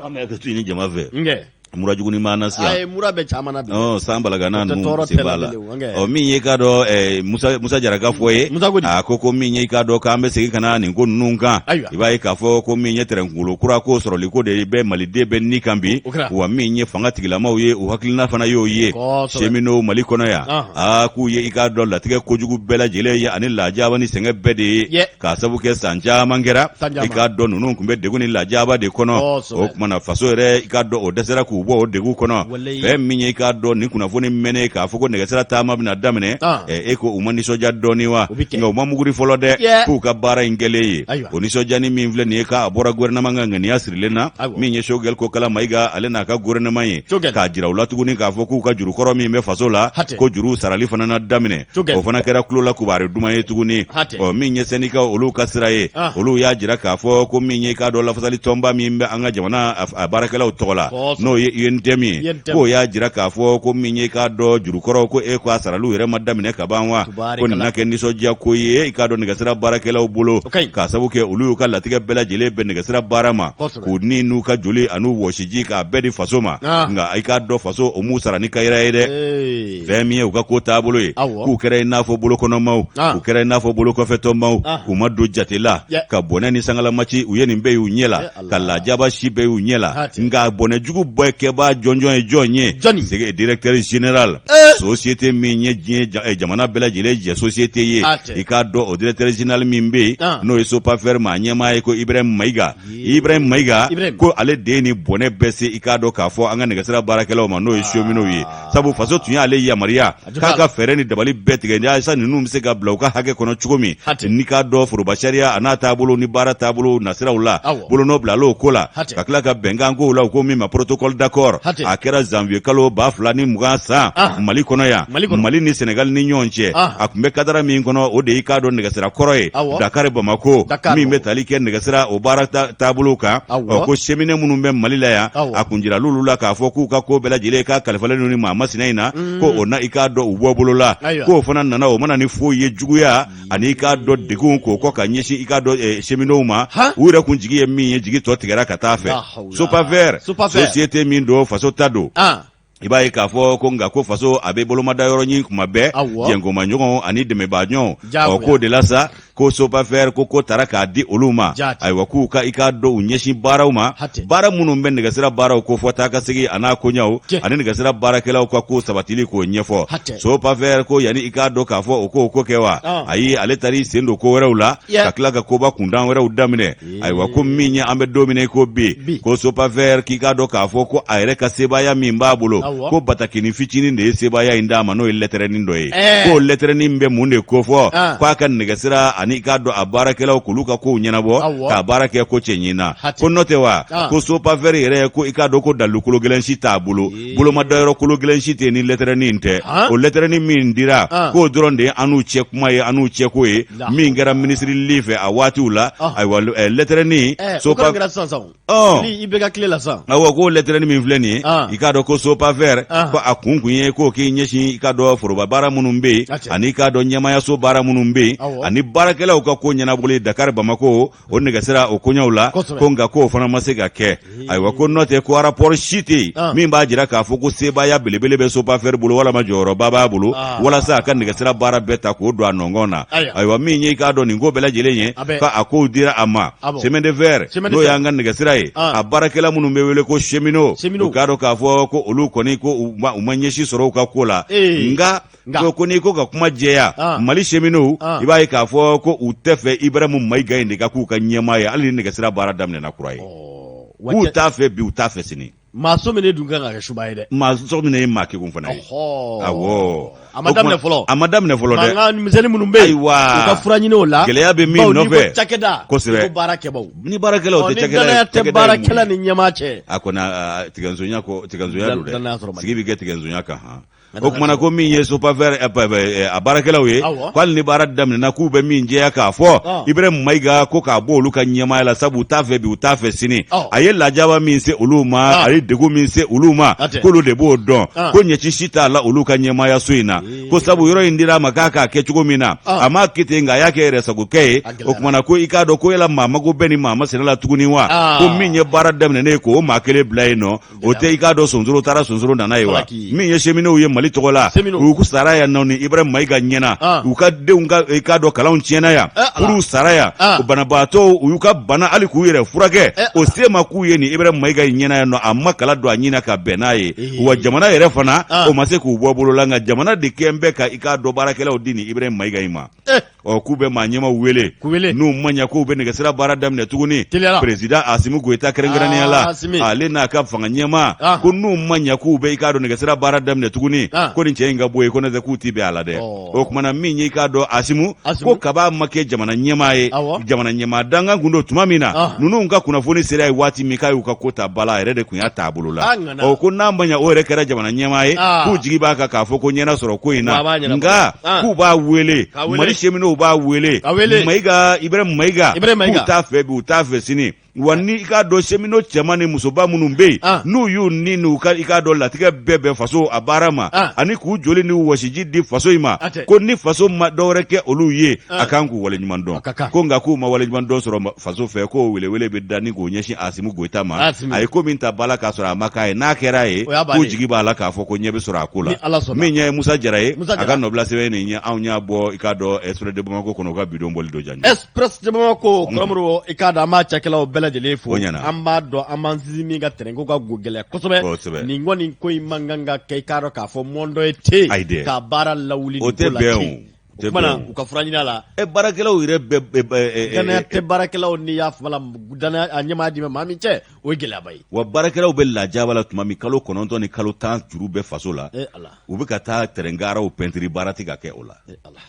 an bɛ hakɛ to ɲini jama fɛ, mura jugu b'an na sisan. Ayi, mura bɛ caman na bi. Ɔ, san balagana ninnu sen b'a la. Ɔ, min ye, i k'a dɔn, Musa Jara ka fɔ ye, Musa ko di? A ko min ye, i k'a dɔn, k'an bɛ segin ka na nin ko ninnu kan. I b'a ye k'a fɔ ko min ye tɛrɛn kunkolo kura ko sɔrɔli ko de bɛ maliden bɛɛ ni kan bi. Wa min ye fanga tigilamaw ye, u hakilina fana y'o ye. Cheminots Mali kɔnɔ yan, aa, k'u ye, i k'a dɔn, latigɛ kojugu bɛɛ lajɛlen ye ani lajaba ni sɛgɛn bɛɛ de ye, k'a sabu kɛ san caman kɛra, i k'a dɔn, ninnu tun bɛ degun ni lajaba de kɔnɔ. O tuma na, faso yɛrɛ, i k'a dɔn, o dɛsɛra k'u bɔ o degun kɔnɔ. Fɛn min ye, i k'a dɔn, nin kunnafoni mɛnnen k'a fɔ ko nɛgɛsira taama bɛna daminɛ, e ko u ma nisɔndiya dɔɔni wa? Nka u ma muguri fɔlɔ dɛ, k'u ka baara in kɛlen ye. O nisɔndiyani min filɛ nin ye, k'a bɔra gouvernement ka ŋaniya sirilen na, min ye Choguel Kokalla Maïga, ale n'a ka gouvernement ye, k'a jira u la tuguni k'a fɔ k'u ka jurukɔrɔ min bɛ faso la, ko juru sarali fana na daminɛ. O fana kɛra tulo la kubari duman ye tuguni. Ɔ, min ye syndicat olu ka sira ye, olu y'a jira k'a fɔ ko min ye, k'a dɔn, lafasali tɔnba min bɛ an ka jamana a baarakɛlaw tɔgɔ la, n'o ye UNTM ye, k'o y'a jira k'a fɔ ko min ye, k'a dɔn, jurukɔrɔ, ko e ko a saraliw yɛrɛ ma daminɛ ka ban wa, ko nin na kɛ nisɔndiya ko ye, i k'a dɔn, nɛgɛsira baarakɛlaw bolo, k'a sabu kɛ olu y'u ka latigɛ bɛɛ lajɛlen bɛn nɛgɛsira baara ma, k'u ni n'u ka joli an'u wɔsiji k'a bɛɛ di faso ma. Nka i k'a dɔn, faso o m'u sara ni kayira ye dɛ. Fɛn min ye u ka ko taabolo ye, k'u kɛra i n'a fɔ bolokɔnɔmaw, u kɛra i n'a fɔ bolokɔfɛtɔmaw, u ma don jate la, ka bɔnɛ ni sangalamaci, u ye nin bɛɛ y'u ɲɛ la, ka lajaba si bɛɛ y'u ɲɛ la. Nka bɔnɛ jugu bɛɛ kɛbaa jɔnjɔn ye jɔn ye? C'est directeur général société min ye diɲɛ jamana bɛɛ lajɛlen jɛ société ye, i k'a dɔn, o directeur général min bɛ yen, n'o ye Sopafer maa ɲɛmaa ye, ko Ibrahim Mayiga. Ibrahim Mayiga, ko ale de ye nin bɔnɛ bɛɛ se, i k'a dɔn k'a fɔ an ka nɛgɛsira baarakɛlaw ma, n'o ye cheminots ye, sabu faso tun y'ale yamaruya k'a ka fɛɛrɛ ni dabali bɛɛ tigɛ yaasa ninnu bɛ se ka bila u ka hakɛ kɔnɔ cogo min, n'i k'a dɔn, foroba sariya a n'a taabolo ni baara taabolo nasiraw la, bolonɔ bila o ko la, ka tila ka bɛnkan kow la, u ko min ma protocole d'accord. d'accord a kɛra janvier kalo 2020 san Mali kɔnɔ yan Mali ni Senegal ni ɲɔgɔn cɛ a tun bɛ kadara min kɔnɔ o de y'i k'a dɔn nɛgɛsira kɔrɔ ye Dakar Bamako min bɛ tali kɛ nɛgɛsira o baara taabolo kan ɔ ko cheminot minnu bɛ Mali la yan a kun jiral'olu la k'a fɔ k'u ka ko bɛɛ lajɛlen k'a kalifalen don ni maa masina in na ko o na i k'a dɔn u bɔ bolo la k'o fana nana o ma na ni foyi ye juguya ani i k'a dɔn degun k'o kɔ ka ɲɛsin i k'a dɔn cheminots ma u yɛrɛ kun jigi ye min ye jigi tɔ tigɛra ka taa fɛ Sopafer société min don faso ta don i b'a ye k'a fɔ ko nka ko faso a bɛ bolomada yɔrɔ ɲini kuma bɛɛ jɛnkomaɲɔgɔnw ani dɛmɛbaaɲɔgɔnw ɔ k'o de la sa ko Sopafer ko ko tara k'a di olu ma ayiwa k'u ka i k'a dɔn u ɲɛsin baaraw ma baara minnu bɛ nɛgɛsira baaraw ko fɔ taa ka segin a n'a koɲaw ani nɛgɛsira baarakɛlaw ka ko sabatili k'o ɲɛfɔ Sopafer ko yanni i k'a dɔn k'a fɔ o k'o ko kɛ wa ayi ale taar'i sen don ko wɛrɛw la ka tila ka koba kuntan wɛrɛw daminɛ ayiwa ko min ye an bɛ don min na i ko bi ko Sopafer k'i k'a dɔn k'a fɔ ko a yɛrɛ ka sebaaya min b'a bolo ko batakinin fitinin de ye sebaaya in d'a ma n'o ye lɛtɛrɛnin dɔ ye k'o lɛtɛrɛnin bɛ mun de kofɔ k'a ka nɛgɛsira ani i k'a dɔn a baarakɛlaw k'olu ka kow ɲɛnabɔ k'a baara kɛ ko cɛɲin na ko n'o tɛ wa ko Sopafer yɛrɛ ko i k'a dɔn ko dalu kolo gɛlɛn si t'a bolo bolomadayɔrɔ kolo gɛlɛn si tɛ ni lɛtɛrɛnin in tɛ o lɛtɛrɛnin min dira k'o dɔrɔn de ye an n'u cɛ kuma ye an n'u cɛ ko ye min kɛra minisiri Ly fɛ a waatiw la ayiwa lɛtɛrɛnin i bɛ ka tile la sa awɔ k'o lɛtɛrɛnin min filɛ nin ye i k'a dɔn ko Sopafer ko a kun kun ye k'o k'i ɲɛsin i k'a dɔn foroba baara minnu bɛ yen ani i k'a dɔn ɲɛmaayaso baara minnu bɛ yen ani baarakɛlaw ka ko ɲɛnabɔli Dakar Bamako o nɛgɛsira o koɲɛw la ko nka k'o fana ma se ka kɛ ayiwa ko n'o tɛ ko rapport si tɛ yen ah. min b'a jira k'a fɔ ko sebaaya belebele bɛ Sopafer bolo walama jɔyɔrɔba b'a bolo ah. walasa a ka nɛgɛsira baara bɛɛ ta k'o don a nɔngɔn na ayiwa min ye i k'a dɔn nin ko bɛɛ lajɛlen ye k'a kow dira a ma chemin de fer n'o y'an ka nɛgɛsira ye ah. a baarakɛla minnu bɛ wele ko cheminot u k'a dɔn k'a fɔ ko olu kɔni ko u ma ɲɛsi sɔrɔ u ka ko la nka ko ko n'i ko ka kuma jɛya ah. Mali cheminots ah. i b'a ye k'a fɔ ko u tɛ fɛ Ibrahim Mayiga in de ka k'u ka ɲɛmaa ye hali ni nɛgɛsira baara daminɛna kura ye oh, k'u t'a fɛ bi u t'a fɛ sini maa sɔminen dun kan ka kɛ suba ye dɛ maa sɔminen ye maa kegun fana ye awɔ a ma daminɛ fɔlɔ a ma daminɛ fɔlɔ dɛ mankan misɛnnin minnu bɛ yen ayiwa u ka fura ɲini o la gɛlɛya bɛ min nɔfɛ cakɛda kosɛbɛ ko baarakɛbaw ni baarakɛlaw tɛ cakɛda ni danaya tɛ baarakɛla ni ɲɛmaa cɛ a kɔni tigɛnsonya ko tigɛnsonya don dɛ sigi bɛ kɛ tigɛnsonya kan han o kumana ko min ye Sopafer a baarakɛlaw ye ko hali ni baara daminɛna k'u bɛ min jɛya k'a fɔ Ibrahim Mayiga ko k'a bɔ olu ka ɲɛmaaya la sabu u t'a fɛ bi u t'a fɛ sini a ye lajaba min se olu ma a ye degun min se olu ma k'olu de b'o dɔn ko ɲɛci si t'a la olu ka ɲɛmaayaso in na ko sabu yɔrɔ in dira a ma k'a k'a kɛ cogo min na a m'a kɛ ten nka a y'a kɛ yɛrɛsagokɛ ye o kumana ko i k'a dɔn ko yala maa mago bɛ nin maa masina la tuguni wa ko min ye baara daminɛnen ye k'o maa kelen bila yen nɔ o tɛ i k'a dɔn sonsoro taara sonsoro nana ye wa min ye cheminots ye Mali tɔgɔ la u sara yan nɔ ni Ibrahim Mayiga ɲɛna ah. u ka denw ka i k'a dɔn kalanw tiɲɛna yan eh, furuw sara yan ah. banabaatɔw u y'u ka bana hali k'u yɛrɛ furakɛ eh, o se ma k'u ye ni Ibrahim Mayiga ɲɛna yan nɔ a ma kala don a ɲin na ka bɛn n'a ye eh. wa jamana yɛrɛ fana ah. o ma se k'u bɔ bolo la nka jamana de kɛn bɛ ka i k'a dɔn baarakɛlaw di ni Ibrahim Mayiga in ma Eh. ɔ k'u bɛ maa ɲɛmaw wele n'u ma ɲɛ k'u bɛ nɛgɛsira baara daminɛ tuguni peresidan Asimi Goyita kɛrɛnkɛrɛnnenya la ah, ale n'a ka fanga ɲɛmaa ah. ko n'u ma ɲɛ k'u bɛ i k'a dɔn nɛgɛsira baara daminɛ tuguni ah. ko nin cɛ in ka bɔ yen ko n'o tɛ k'u ti bɛn a la dɛ o kumana min ye i k'a dɔn Asimu ko kab'a ma kɛ jamana ɲɛmaa ye jamana ɲɛmaa dankan kun don tuma min na ninnu ka kunnafoni sera ye waati min k'a y'u ka ko ta ba la a yɛrɛ de tun y'a t'a bolo la ɔ ko n'a ma ɲɛ o yɛrɛ kɛra jamana ɲɛmaa ye ah. k'u jigi b'a kan k'a fɔ ko ɲɛna sɔrɔ ko in na nka ah. k'u b'a wele Mali cheminots b'a wele Mayiga Ibrahim Mayiga k'u t'a fɛ bi u t'a fɛ sini wa ni i k'a dɔn cheminot cɛman ni musoba minnu bɛ yen ah. n'u y'u ni n'u ka i k'a dɔn latigɛ bɛɛ bɛn faso a baara ma ani k'u joli ni wɔsiji di faso in ma ko ni faso ma dɔwɛrɛ kɛ olu ye a kan k'u waleɲuman dɔn ko nka k'u ma waleɲuman dɔn sɔrɔ faso fɛ k'o welewele bɛ da ni k'o ɲɛsin Asimi Goyita ma a ye ko min ta ba la k'a sɔrɔ a ma k'a ye n'a kɛra a ye k'u jigi b'a la k'a fɔ ko ɲɛ bɛ sɔrɔ a ko la min ye Musa Jara ye a ka nɔbila sɛbɛn nin ye anw y'a bɔ i k'a dɔn Express de Bamako kɔnɔ u ka bidon bɔli don jan Express de Bamako Kɔrɔmuru i k'a dɔn an b'a cakɛlaw bɛɛ lajɛlen fo an b'a dɔn an b'an sinsin min kan tɛnɛn ko ka go gɛlɛya kosɛbɛ nin kɔni ko in man kan ka kɛ i k'a dɔn k'a fɔ mɔndɔ ye ten ka baara lawuli o tɛ bɛn o. O tuma na u ka fura ɲini a la. Ɛ, baarakɛlaw yɛrɛ bɛ danaya tɛ baarakɛlaw ni y'a fɔ la danaya a ɲɛmaa di maa min cɛ, o ye gɛlɛyaba ye. Wa baarakɛlaw bɛ lajaba la tuma min, kalo 9 ni kalo 10 juru bɛ faso la, u bɛ ka taa tɛrɛngaraw pɛntiri, baara tɛ ka kɛ o la,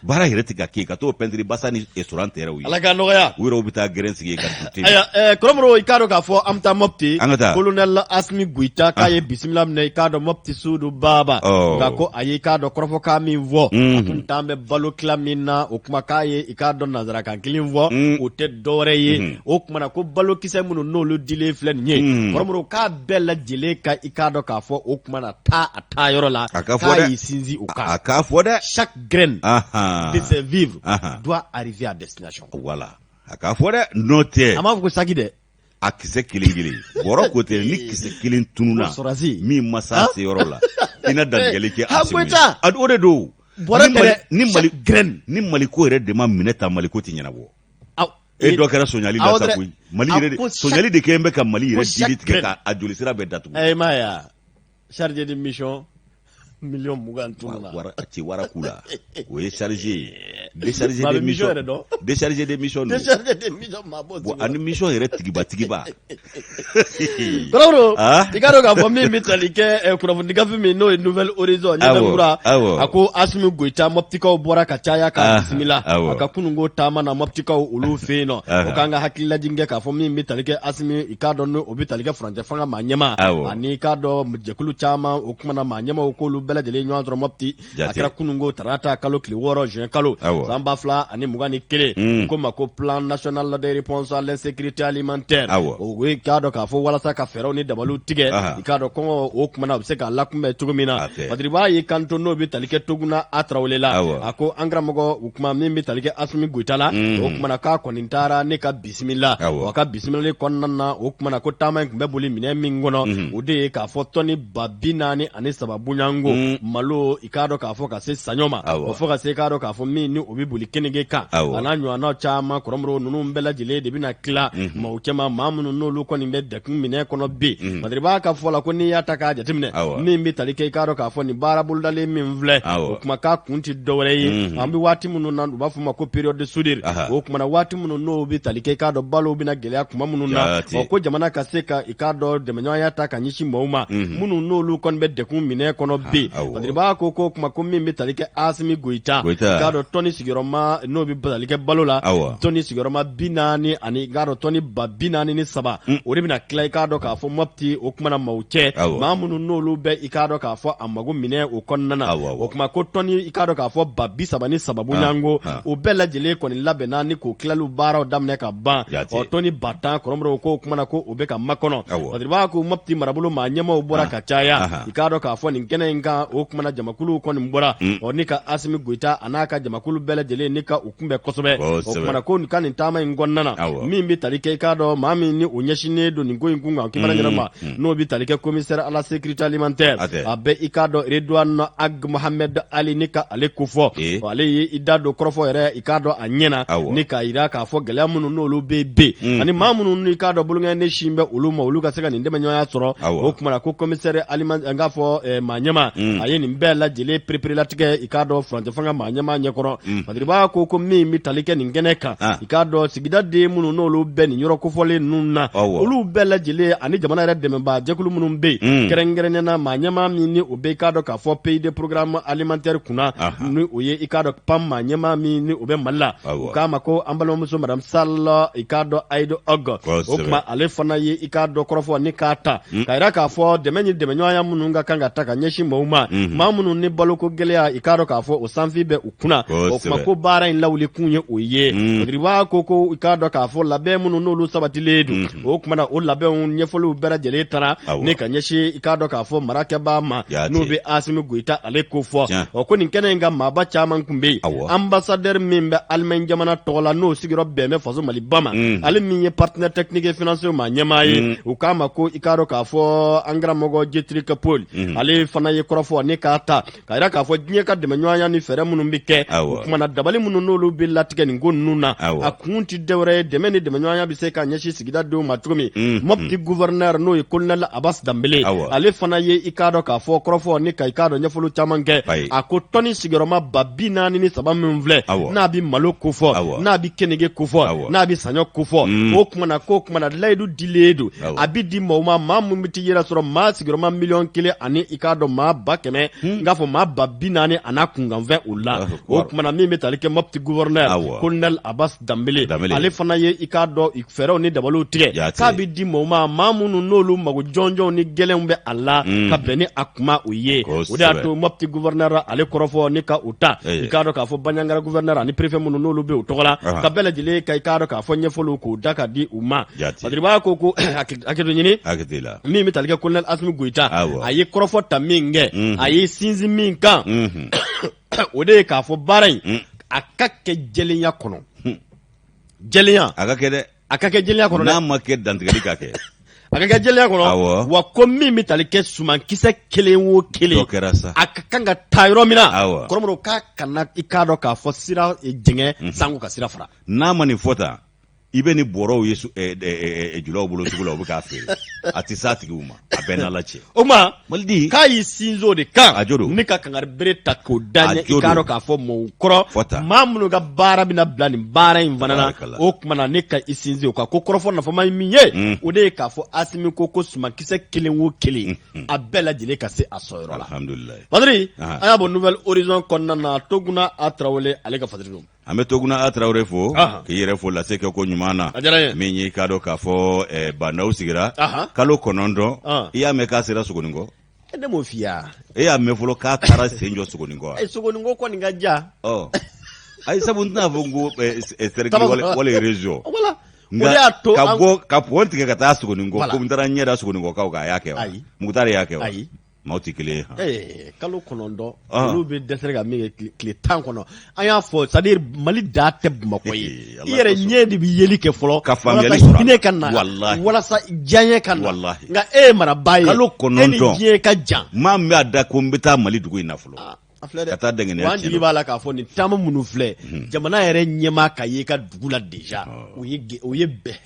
baara yɛrɛ tɛ ka kɛ, ka t'o pɛntiri basa ni restaurant tɛrɛw ye. Ala ka nɔgɔya. U yɛrɛw bɛ taa gɛrɛn sigi ka dute. Ayiwa, kɔrɔmɔrɔ, i k'a dɔn k'a fɔ an bɛ taa Mɔpti. An ka taa. Colonel Asimi Goyita k'a ye bisimila minɛ, i k'a dɔn, Mɔpti Sudu Baba. Nka ko a ye, i k'a dɔn, kɔrɔfɔkan min fɔ, a tun t'an bɛ balo tila min na, o kuma k'a ye, i k'a dɔn, nansarakan kelen fɔ, o tɛ dɔwɛrɛ ye. O kuma na ko balokisɛ minnu n'olu dilen filɛ nin ye, kɔrɔmɔrɔ, k'a bɛɛ lajɛlen ka, i k'a dɔn k'a fɔ o kuma na taa a taa yɔrɔ la. A ka fɔ dɛ. K'a y'i sinsin o kan. A k'a fɔ dɛ. Chaque graine de ces vivres doit arriver à destination. Voilà, a k'a fɔ dɛ, n'o tɛ. A m'a fɔ ko saki dɛ. A kisɛ kelen kelen, bɔrɔ ko tɛ, ni kisɛ kelen tununna min ma s'a seyɔrɔ la, i na dantigɛli kɛ. Asimi ye, o de don. Bɔrɔ tɛ dɛ. Ni Mali graine. Ni Mali ko yɛrɛ de ma minɛ ta, Mali ko tɛ ɲɛnabɔ. E dɔ kɛra sonyali la sa koyi. Mali yɛrɛ de, sonyali de kɛlen bɛ ka Mali yɛrɛ dili tigɛ ka a joli sira bɛɛ datugu. E m'a ye wa, chargé de mission miliyɔn 20 tununna. Wara ci waraku la, o ye chargé ye, déchargé de mission yɛrɛ dɔn. Déchargé de mission don. Déchargé de mission, maa b'o. Bon, ani mission yɛrɛ tigiba tigiba. Kɔrɔbɔrɔ, i k'a dɔn k'a fɔ min bɛ tali kɛ kunnafoni gafe min n'o ye Nouvel Horizon ɲɛda, a ko Asimi Goyita, Mɔptikaw bɔra ka caya k'a bisimila a ka kununko taama na Mɔptikaw olu fɛ yen nɔ. O k'an ka hakililajigin kɛ k'a fɔ min bɛ tali kɛ Asimi, i k'a dɔn, o bɛ tali kɛ furancɛ fanga maa ɲɛmaa ani, i k'a dɔn, jɛkulu caman, o kuma na maa ɲɛmaaw k'olu bɛɛ lajɛlen ɲɔgɔn sɔrɔ Mɔpti. A kɛra kununko tarata, kalo tile 6, juin kalo, san 2021. Ko ma ko plan national de réponse à l'insécurité alimentaire. O ye k'a dɔn k'a fɔ walasa ka fɛɛrɛw ni dabaliw tigɛ, i k'a dɔn, kɔngɔ, o kuma na a bɛ se k'a lakunbɛn cogo min na. Badiriba y'i kanto, n'o bɛ tali kɛ Toguna a Tarawele la, a ko an karamɔgɔ, o kuma min bɛ tali kɛ Asimi Goyita la, o kuma na k'a kɔni taara ne ka bisimila. A ka bisimilali kɔnɔna na, o kuma na ko taama in tun bɛ boli minɛn min kɔnɔ, o de ye k'a fɔ tɔni 43 bonyanko malo, i k'a dɔn k'a fɔ ka se saɲɔ ma, o fo ka se, i k'a dɔn k'a fɔ min ni o bɛ boli kenige kan, a n'a ɲɔgɔnna caman. Kɔrɔmɔrɔ, ninnu bɛɛ lajɛlen de bɛna tila maaw cɛma, maa minnu n'olu kɔni bɛ dɛkun minɛ kɔnɔ bi. Badiriba ka fɔ la ko n'i y'a ta k'a jateminɛ, min bɛ tali kɛ, i k'a dɔn k'a fɔ nin baara bolodalen min filɛ, o kuma k'a kun tɛ dɔwɛrɛ ye, an bɛ waati minnu na, u b'a fɔ ma ko période de soudure, o kuma na waati minnu n'o bɛ tali kɛ, i k'a dɔn, balo bɛna gɛlɛya kuma minnu na, ɔ ko jamana ka se ka, i k'a dɔn, dɛmɛɲɔgɔnya ta ka ɲɛsin maaw ma minnu n'olu kɔni bɛ dɛkun minɛ kɔnɔ bi. Badiriba ko kuma ko min bɛ tali kɛ Asimi Goyita, i k'a dɔn, tɔni sigiyɔrɔma n'o bɛ tali kɛ balo la, tɔni sigiyɔrɔma 40 ani, i k'a dɔn, tɔni 43,000, o de bɛna tila, i k'a dɔn k'a fɔ Mɔpti, o kuma na maaw cɛ, maa minnu n'olu bɛ, i k'a dɔn k'a fɔ a mago minɛ o kɔnɔna na. O kuma ko tɔni, i k'a dɔn k'a fɔ 33 bonyanko, o bɛɛ lajɛlen kɔni labɛnna ni k'o tilaliw baaraw daminɛ ka ban. Ɔ tɔni 10,000, kɔrɔmɔrɔw ko o kuma na ko o bɛ ka makɔnɔ. Badiriba ko Mɔpti marabolo maa ɲɛmaaw bɔra ka caya, i k'a dɔn k'a fɔ nin kɛnɛ in kan. O kuma na jamakulu kɔni bɔra, ɔ ni ka Asimi Goyita a n'a ka jamakulu bɛɛ lajɛlen ni ka u kunbɛn kosɛbɛ. O kuma na ko ka nin taama in kɔnɔna na, min bɛ tali kɛ, i k'a dɔn, maa min ni o ɲɛsinnen don nin ko in kun kan kibaruya ɲɛnama, n'o bɛ tali kɛ commissaire à la sécurité alimentaire, a bɛ, i k'a dɔn, Redouane Ag Mohamed Ali, ni ka ale kofɔ, ale ye i da don kɔrɔfɔ yɛrɛ, i k'a dɔn, a ɲɛna ni k'a yira k'a fɔ gɛlɛya minnu n'olu bɛ yen, ani maa minnu n'i k'a dɔn bolonkɔni sin bɛ olu ma, olu ka se ka nin dɛmɛɲɔgɔnya sɔrɔ. O kuma na ko commissaire alimentaire, n k'a fɔ maa ɲɛmaa, a ye nin bɛɛ lajɛlen pereperelatigɛ, i k'a dɔn, furancɛ fanga maa ɲɛmaa ɲɛkɔrɔ. Badiriba ko min bɛ tali kɛ nin kɛnɛ kan, i k'a dɔn, sigida den minnu n'olu bɛ nin yɔrɔ kofɔlen ninnu na, olu bɛɛ lajɛlen ani jamana yɛrɛ dɛmɛbaa jɛkulu minnu bɛ yen, kɛrɛnkɛrɛnnenya na maa ɲɛmaa min ni o bɛ, i k'a dɔn k'a fɔ pays de programme alimentaire kunna, ni o ye, i k'a dɔn, PAM maa ɲɛmaa min ni o bɛ Mali la, u k'a ma ko an balimamuso madame Sall, i k'a dɔn, Aïda Og, o tuma ale fana ye, i k'a dɔn, kɔrɔfɔ ni k'a ta k'a yira k'a fɔ dɛmɛ ni dɛmɛɲɔgɔnya minnu ka kan ka ta ka ɲɛsin maaw ma, maa minnu ni baloko gɛlɛya, i k'a dɔn k'a fɔ o sanfin bɛ u kunna, o tuma ko baara in lawuli kun ye o ye. Badiriba ko i k'a dɔn k'a fɔ labɛn minnu n'olu sabatilen don, o tuma na o labɛnw ɲɛfɔliw bɛɛ lajɛlen taara ni ka ɲɛsin, i k'a dɔn k'a fɔ marakɛbaa ma, n'o bɛ Asimi Goyita ale ko fɔ. Ɔ ko nin kɛnɛ in kan, maaba caman tun bɛ yen. Ambassadeur min bɛ Allemagne jamana tɔgɔ la, n'o sigiyɔrɔ bɛn bɛ faso Maliba ma, ale min ye partenaire technique et financier maa ɲɛmaa ye, u k'a ma ko, i k'a dɔn k'a fɔ an karamɔgɔ Dietrich Paul, ale fana ye kɔrɔfɔ ni k'a ta k'a yira k'a fɔ diɲɛ ka dɛmɛɲɔgɔnya ni fɛɛrɛ minnu bɛ kɛ, o kuma kumana dabali minnu n'olu bɛ latigɛ nin ko ninnu na, a kun tɛ dɔwɛrɛ ye, dɛmɛ ni dɛmɛɲɔgɔnya bɛ se ka ɲɛsin sigida denw ma cogo min. Mopti gouverneur, n'o ye colonel Abbas Danbele, ale fana ye i k'a dɔn k'a fɔ kɔrɔfɔ ni ka i k'a dɔn ɲɛfɔli caman kɛ. A ko tɔni sigiyɔrɔma 43 000 min filɛ, n'a bɛ malo kofɔ, n'a bɛ kenige kofɔ, n'a bɛ saɲɔ kofɔ, o kumana k'o kumana layidu dilen don, a bɛ di maaw ma, maa min bɛ t'i yɛrɛ sɔrɔ maa sigiyɔrɔma 1 miliyɔn ani i k'a dɔn maa 100 000, n k'a fɔ maa 40 000 a n'a kunkanfɛn o la. O kumana min bɛ tali kɛ Mopti gouverneur colonel Abbas Danbele, ale fana ye i k'a dɔn fɛɛrɛw ni dabaliw tigɛ k'a bɛ di maaw ma, maa minnu n'olu mago jɔnjɔnw ni gɛlɛnw bɛ a la ka bɛn ni a kuma o ye. O de y'a to Mopti gouverneur ale kɔrɔfɔ ni ka u ta, i k'a dɔn k'a fɔ Bandiagara gouverneur ani préfet minnu n'olu bɛ o tɔgɔ la, ka bɛɛ lajɛlen ka i k'a dɔn k'a fɔ ɲɛfɔliw k'o da ka di u ma. Badiriba ko hakɛto ɲini, min bɛ tali kɛ colonel Asimi Goyita, a ye kɔrɔfɔ ta min kɛ, a ye sinsin min kan, o de ye k'a fɔ baara in a ka kɛ jɛlenya kɔnɔ. Jɛlenya a ka kɛ dɛ. A ka kɛ jɛlenya kɔnɔ. N'a ma kɛ, dantigɛli ka kɛ. A ka kɛ jɛlenya kɔnɔ. Wa ko min bɛ tali kɛ sumankisɛ kelen o kelen, dɔ kɛra sa, a ka kan ka taa yɔrɔ min na, kɔrɔmɔrɔ k'a kana i k'a dɔn k'a fɔ sira jɛngɛ sanko ka sira fara. N'a ma nin fɔ tan, i bɛ nin bɔrɔw ye julaw bolo sugu la, u bɛ k'a feere, a tɛ s'a tigiw ma. A bɛɛ n'Ala cɛ. O tuma Malidi k'a y'i sinsin o de kan, a jo don, ni ka kangari bere ta k'o da ɲɛ, i k'a dɔn k'a fɔ mɔgɔw kɔrɔ, maa minnu ka baara bɛna bila nin baara in fana na. O tuma na ne ka i sinsin o kan ko kɔrɔfɔ nafama ye min ye, o de ye k'a fɔ Asimi ko sumankisɛ kelen o kelen, a bɛɛ lajɛlen ka se a sɔrɔyɔrɔ la. Alhamdulilayi. Badiri, an y'a bɔ Nouvel Horizon kɔnɔna na, Toguna A Tarawele ale ka fasiri don. An bɛ Toguna A Tarawele fo, k'i yɛrɛ fo lase kɛ ko ɲuman na. Min y'i k'a dɔn k'a fɔ Bah N'Daw sigira kalo 9, i y'a mɛn k'a sera Sogoninkɔ? Ne m'o f'i ye. E y'a mɛn fɔlɔ k'a taara sen jɔ Sogoninkɔ? Sogoninkɔ kɔni ka jan. Ayi, sabu n tɛna fɔ n ko cercle wala région. Nka ka bɔ ka pont tigɛ ka taa Sogoninkɔ, ko n taara ɲɛ da Sogoninkɔkaw kan, a y'a kɛ wa? Mukutari y'a kɛ wa? Maaw tɛ kelen ye. Kalo 9, olu bɛ dɛsɛ ka min kɛ tile 10 kɔnɔ. An y'a fɔ, c'est à dire Mali da tɛ Bamakɔ ye. I yɛrɛ ɲɛ de bɛ yeli kɛ fɔlɔ ka faamuyali sɔrɔ, hinɛ ka na, walasa diyaɲɛ ka na. Nka e ye marabaa ye, kalo 9, e ni diɲɛ ka jan. Maa min b'a da ko n bɛ taa Mali dugu in na fɔlɔ, a filɛ dɛ, ka taa dɛngɛnɛya. An jigi b'a la k'a fɔ nin taama minnu filɛ, jamana yɛrɛ ɲɛmaa ka ye i ka dugu la déjà, o ye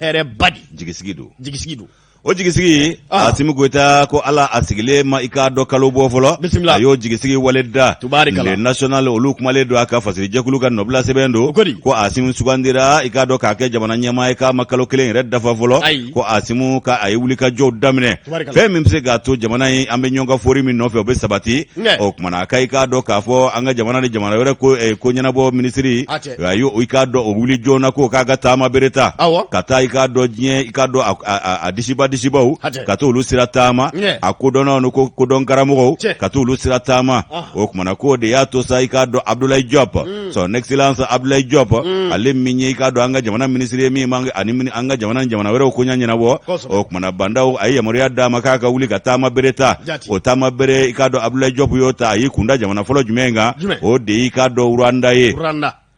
hɛrɛba de ye. Jigisigi don. Jigisigi don. O jigisigi, Asimi Goyita ko ala a sigilen ma i k'a dɔn kalo bɔ fɔlɔ, a y'o jigisigi wale da. Le National, olu kumalen don a ka fasirijɛkulu ka nɔbila sɛbɛn don ko Asimi sugandira i k'a dɔn k'a kɛ jamana ɲɛmaa ye, k'a ma kalo kelen yɛrɛ dafa fɔlɔ, ko Asimi ka a ye wulikajɔw daminɛ, fɛn min bɛ se k'a to jamana in, an bɛ ɲɔgɔn ka fori min nɔfɛ, o bɛ sabati. O kumana a ka i k'a dɔn k'a fɔ an ka jamana ni jamana wɛrɛ ko ko ɲɛnabɔ minisiri, a y'o i k'a dɔn o wuli joona ko k'a ka taama bere ta ka taa i k'a dɔn diɲɛ i k'a dɔn a disiba disibaw, ka t'olu sira taama, a kodɔnnaw ni kodɔn karamɔgɔw, ka t'olu sira taama. O kumana k'o de y'a to sa, i k'a dɔn Abdoulaye Diop, son excellence Abdoulaye Diop, ale min ye i k'a dɔn an ka jamana minisiri ye, min b'an ani an ka jamana ni jamana wɛrɛw koɲa ɲɛnabɔ. O kumana Bah N'Daw a ye yamaruya d'a ma k'a ka wuli ka taama bere ta. O taama bere, i k'a dɔn Abdoulaye Diop y'o ta, a y'i kunda jamana fɔlɔ jumɛn kan? O de y'i k'a dɔn Rwanda ye.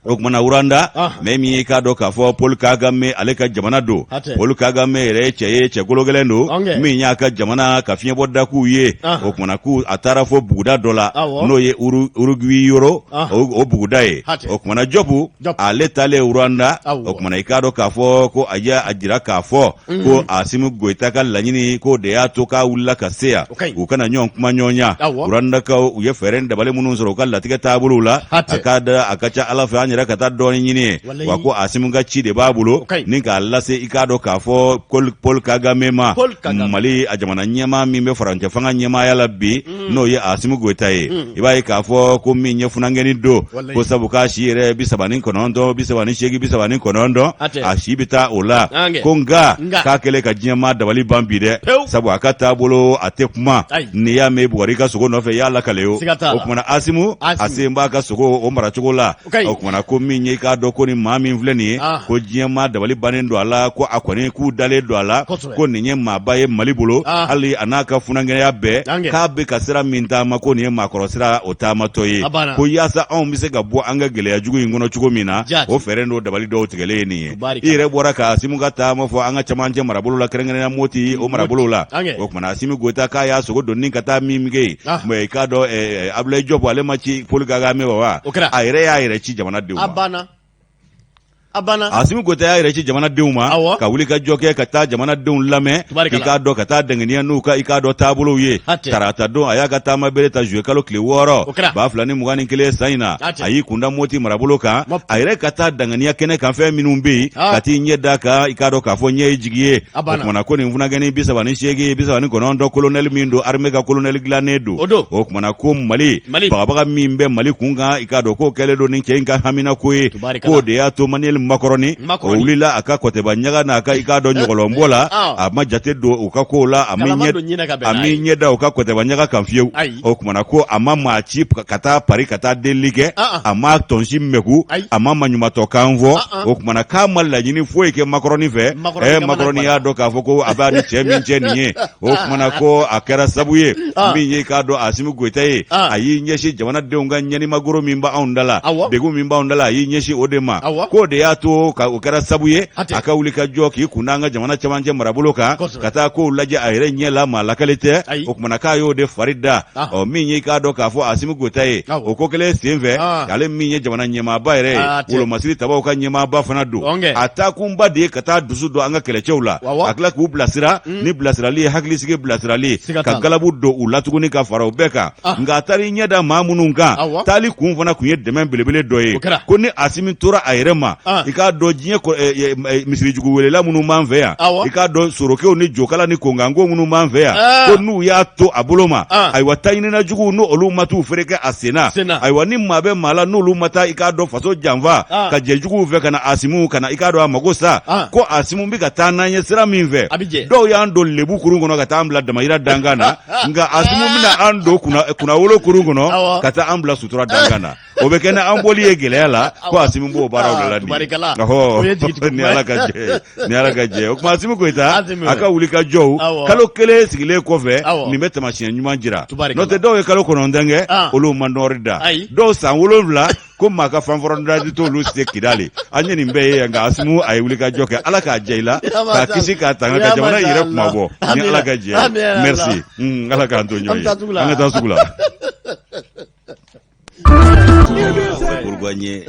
O kumana Rwanda, mais min y'i k'a dɔn k'a fɔ Paul Kagame ale ka jamana don. Paul Kagame yɛrɛ ye cɛ ye, cɛ kologɛlɛn don, min y'a ka jamana ka fiɲɛbɔ dakuw ye. O kumana k'u a taara fo buguda dɔ la, n'o ye Urugwiro o buguda ye. O kumana Diop ale taalen Rwanda, o kumana i k'a dɔn k'a fɔ ko a y'a jira k'a fɔ ko Asimi Goyita ka laɲini k'o de y'a to k'a wulila ka se yan, u kana ɲɔgɔn kuma ɲɔgɔnya. Rwandakaw u ye fɛɛrɛ ni dabali minnu sɔrɔ u ka latigɛ taabolow la, a ka da a ka ca Ala fɛ an yɛrɛ ka taa dɔɔnin ɲini ye. Wa ko Asimi ka ci de b'a bolo ni k'a lase i k'a dɔn k'a fɔ Paul Kagame ma, Mali a jamana ɲɛmaa min bɛ furancɛ fanga ɲɛmaaya la bi, n'o ye Asimi Goyita ye. I b'a ye k'a fɔ ko min ye funankɛnin don, ko sabu k'a si yɛrɛ 39, 38, 39, a si bɛ taa o la. Ko nka k'a kɛlen ka diɲɛmaa dabali ban bi dɛ, sabu a ka taabolo a tɛ kuma. N'i y'a mɛn bugɔra i ka sogo nɔfɛ, i y'a lakale. O o kumana Asimu a sen b'a ka sogo o maracogo la. O kumana ko min ye i k'a dɔn ko ni maa min filɛ nin ye ko diɲɛ maa dabali bannen don a la, ko a kɔni k'u dalen don a la, ko nin ye maaba ye Mali bolo, hali a n'a ka funankɛya bɛɛ, k'a bɛ ka sira min taama ko nin ye maakɔrɔ sira o taamatɔ ye, ko yaasa anw bɛ se ka bɔ an ka gɛlɛya jugu in kɔnɔ cogo min na, o fɛɛrɛ n'o dabali dɔw tigɛlen ye nin ye. I yɛrɛ bɔra ka Asimi ka taama fɔ an ka camancɛ marabolo la, kɛrɛnkɛrɛnnenya Moti o marabolo la. O tuma na Asimi Goyita k'a y'a sogo donni ka taa min kɛ yen, mais i k'a dɔn Abulayi Jɔpu ale ma ci Paul Kagame wa, a yɛrɛ y'a yɛrɛ ci jamanadenw ma. A banna. Asimi Goyita y'a yɛrɛ ci jamanadenw ma, awɔ, ka wuli ka jɔ kɛ ka taa jamanadenw lamɛn, Tubarikala. i k'a dɔn ka taa dɛngɛniya n'u ka i k'a dɔn taabolow ye. Hatɛ. Tarata don a y'a ka taama bere ta juillet kalo tile 6 O kɛra. 2021 san in na. Hatɛ. A y'i kunda Moti marabolo kan, Mop. a yɛrɛ ka taa dɛngɛniya kɛnɛ kan fɛn minnu bɛ yen, Ah. ka t'i ɲɛ da kan i k'a dɔn k'a fɔ ɲɛ ye jigi ye. A banna. O kumana ko nin funankɛnin 38 39 kolonɛli min don, armée ka kolonɛli dilannen don. O don. O kumana ko Mali, Mali. bagabaga min bɛ Mali kun kan, i k'a dɔn k'o kɛlen don nin cɛ in ka haminako ye. Tubarikala. K'o de y'a to Emmanuel Macron Macron. o wulila a ka kɔtɛba ɲaga n'a ka i k'a dɔn ɲɔgɔlɔnbɔ la, Ah. a ma jate don u ka kow la, a m'i Kalama ɲɛ don ɲinɛ ka bɛn a n'a m'i ye. ɲɛ da u ka kɔtɛba ɲaga kan fiyewu. Ayi. O kumana ko a ma maa ci ka taa Paris ka taa delili kɛ, Ah, ah. a ma tɔnsi mɛku, Ayi. a ma maɲumatɔkan fɔ. Ah, ah. O kumana k'a ma laɲini foyi kɛ Macron fɛ. Macron kamana Macron y'a gwada. dɔn k'a fɔ ko a b'a ni cɛ min cɛ nin ye. O kumana ko a kɛra sabu ye Ah. min ye i k'a dɔn Asimi Goyita ye, Ah. a y'i ɲɛsin jamanadenw ka ɲɛnimagoro min b'anw da la, Awɔ. degun min b'anw da la, a y'i ɲɛsin o de ma. Awɔ. K'o de y'a to ka o kɛra sabu ye Hatɛ. a ka wuli ka jɔ k'i kunda an ka jamana camancɛ marabolo kan, Kosɛbɛ. ka taa kow lajɛ a yɛrɛ ɲɛ la, maa lakale tɛ. Ayi. O kumana k'a y'o de fari da. Ah. Ɔ min ye i k'a dɔn k'a fɔ Asimi Goyita ye, Awɔ. o ko kelen senfɛ, Ah. ale min ye jamana ɲɛmaaba yɛrɛ ye, Ah, tɛ. wolomasiri tabaw ka ɲɛmaaba fana don. Ɔnkɛ. A taakunba de ye ka taa dusu don an ka kɛlɛcɛw la, Awɔ. a tila k'u bilasira ni bilasirali ye, hakilisigi bilasirali ye, Siga ka t'a la. galabu don u la tuguni ka fara u bɛɛ kan. Ah. Nka a taara i ɲɛ da maa minnu kan, Awɔ. taali kun fana tun ye dɛmɛ belebele dɔ ye. O kɛra. Ko ni Asimi tora a yɛrɛ ma, Ah. i k'a dɔn diɲɛ misirijugu welela minnu b'an fɛ yan, Awɔ. i k'a dɔn sorokew ni jokala ni konkanko minnu b'an fɛ yan, Ah. ko n'u y'a to a bolo ma, Ah. ayiwa taɲinina juguw n'olu ma t'u fereke a sen na, Sen na. ayiwa ni maa bɛ maa la n'olu ma taa i k'a dɔn faso janfa Ah. ka jɛ juguw fɛ ka na Asimu ka na i k'a dɔn a mago sa, Ah. ko Asimu bɛ ka taa n'an ye sira min fɛ, A bɛ jɛ. dɔw y'an don lebu kurun kɔnɔ ka taa an bila damayira dankan na, nka Asimu bɛna an don kunnawolo kurun kɔnɔ Awɔ. ka taa an bila sutura dankan na. O bɛ kɛ ni an bɔli ye gɛlɛya la, ko Asimu b'o baaraw de la nin ye. Tubarikala. Ɔhɔ. O ye jigitugu Ni kuma ye. Ala ka jɛ ye, ni Ala ka jɛ ye. O tuma Asimu Goyita, Asimu. a ka wuli ka jɔw, Awɔ. kalo kelen sigilen kɔfɛ, Awɔ. nin bɛ taamasiyɛn ɲuman jira. Tubarikala. N'o tɛ dɔw ye kalo 9 kɛ, Ah. olu ma nɔɔri da. Ayi. Dɔw san 7 ko maa ka fanfɔrɔndadi t'olu se Kidali. An ye nin bɛɛ ye yan, nka Asimu a ye wuli ka jɔ kɛ. Ala k'a jɛ i la, k'a kisi k'a tanga, ka jamana in yɛrɛ kunmabɔ. Ni Ala ka jɛ ye. Amina. Merci. Ala k'an to ɲɔgɔn An ye. bɛ taa sugu la. An ka taa sugu la. Pourquoi n ye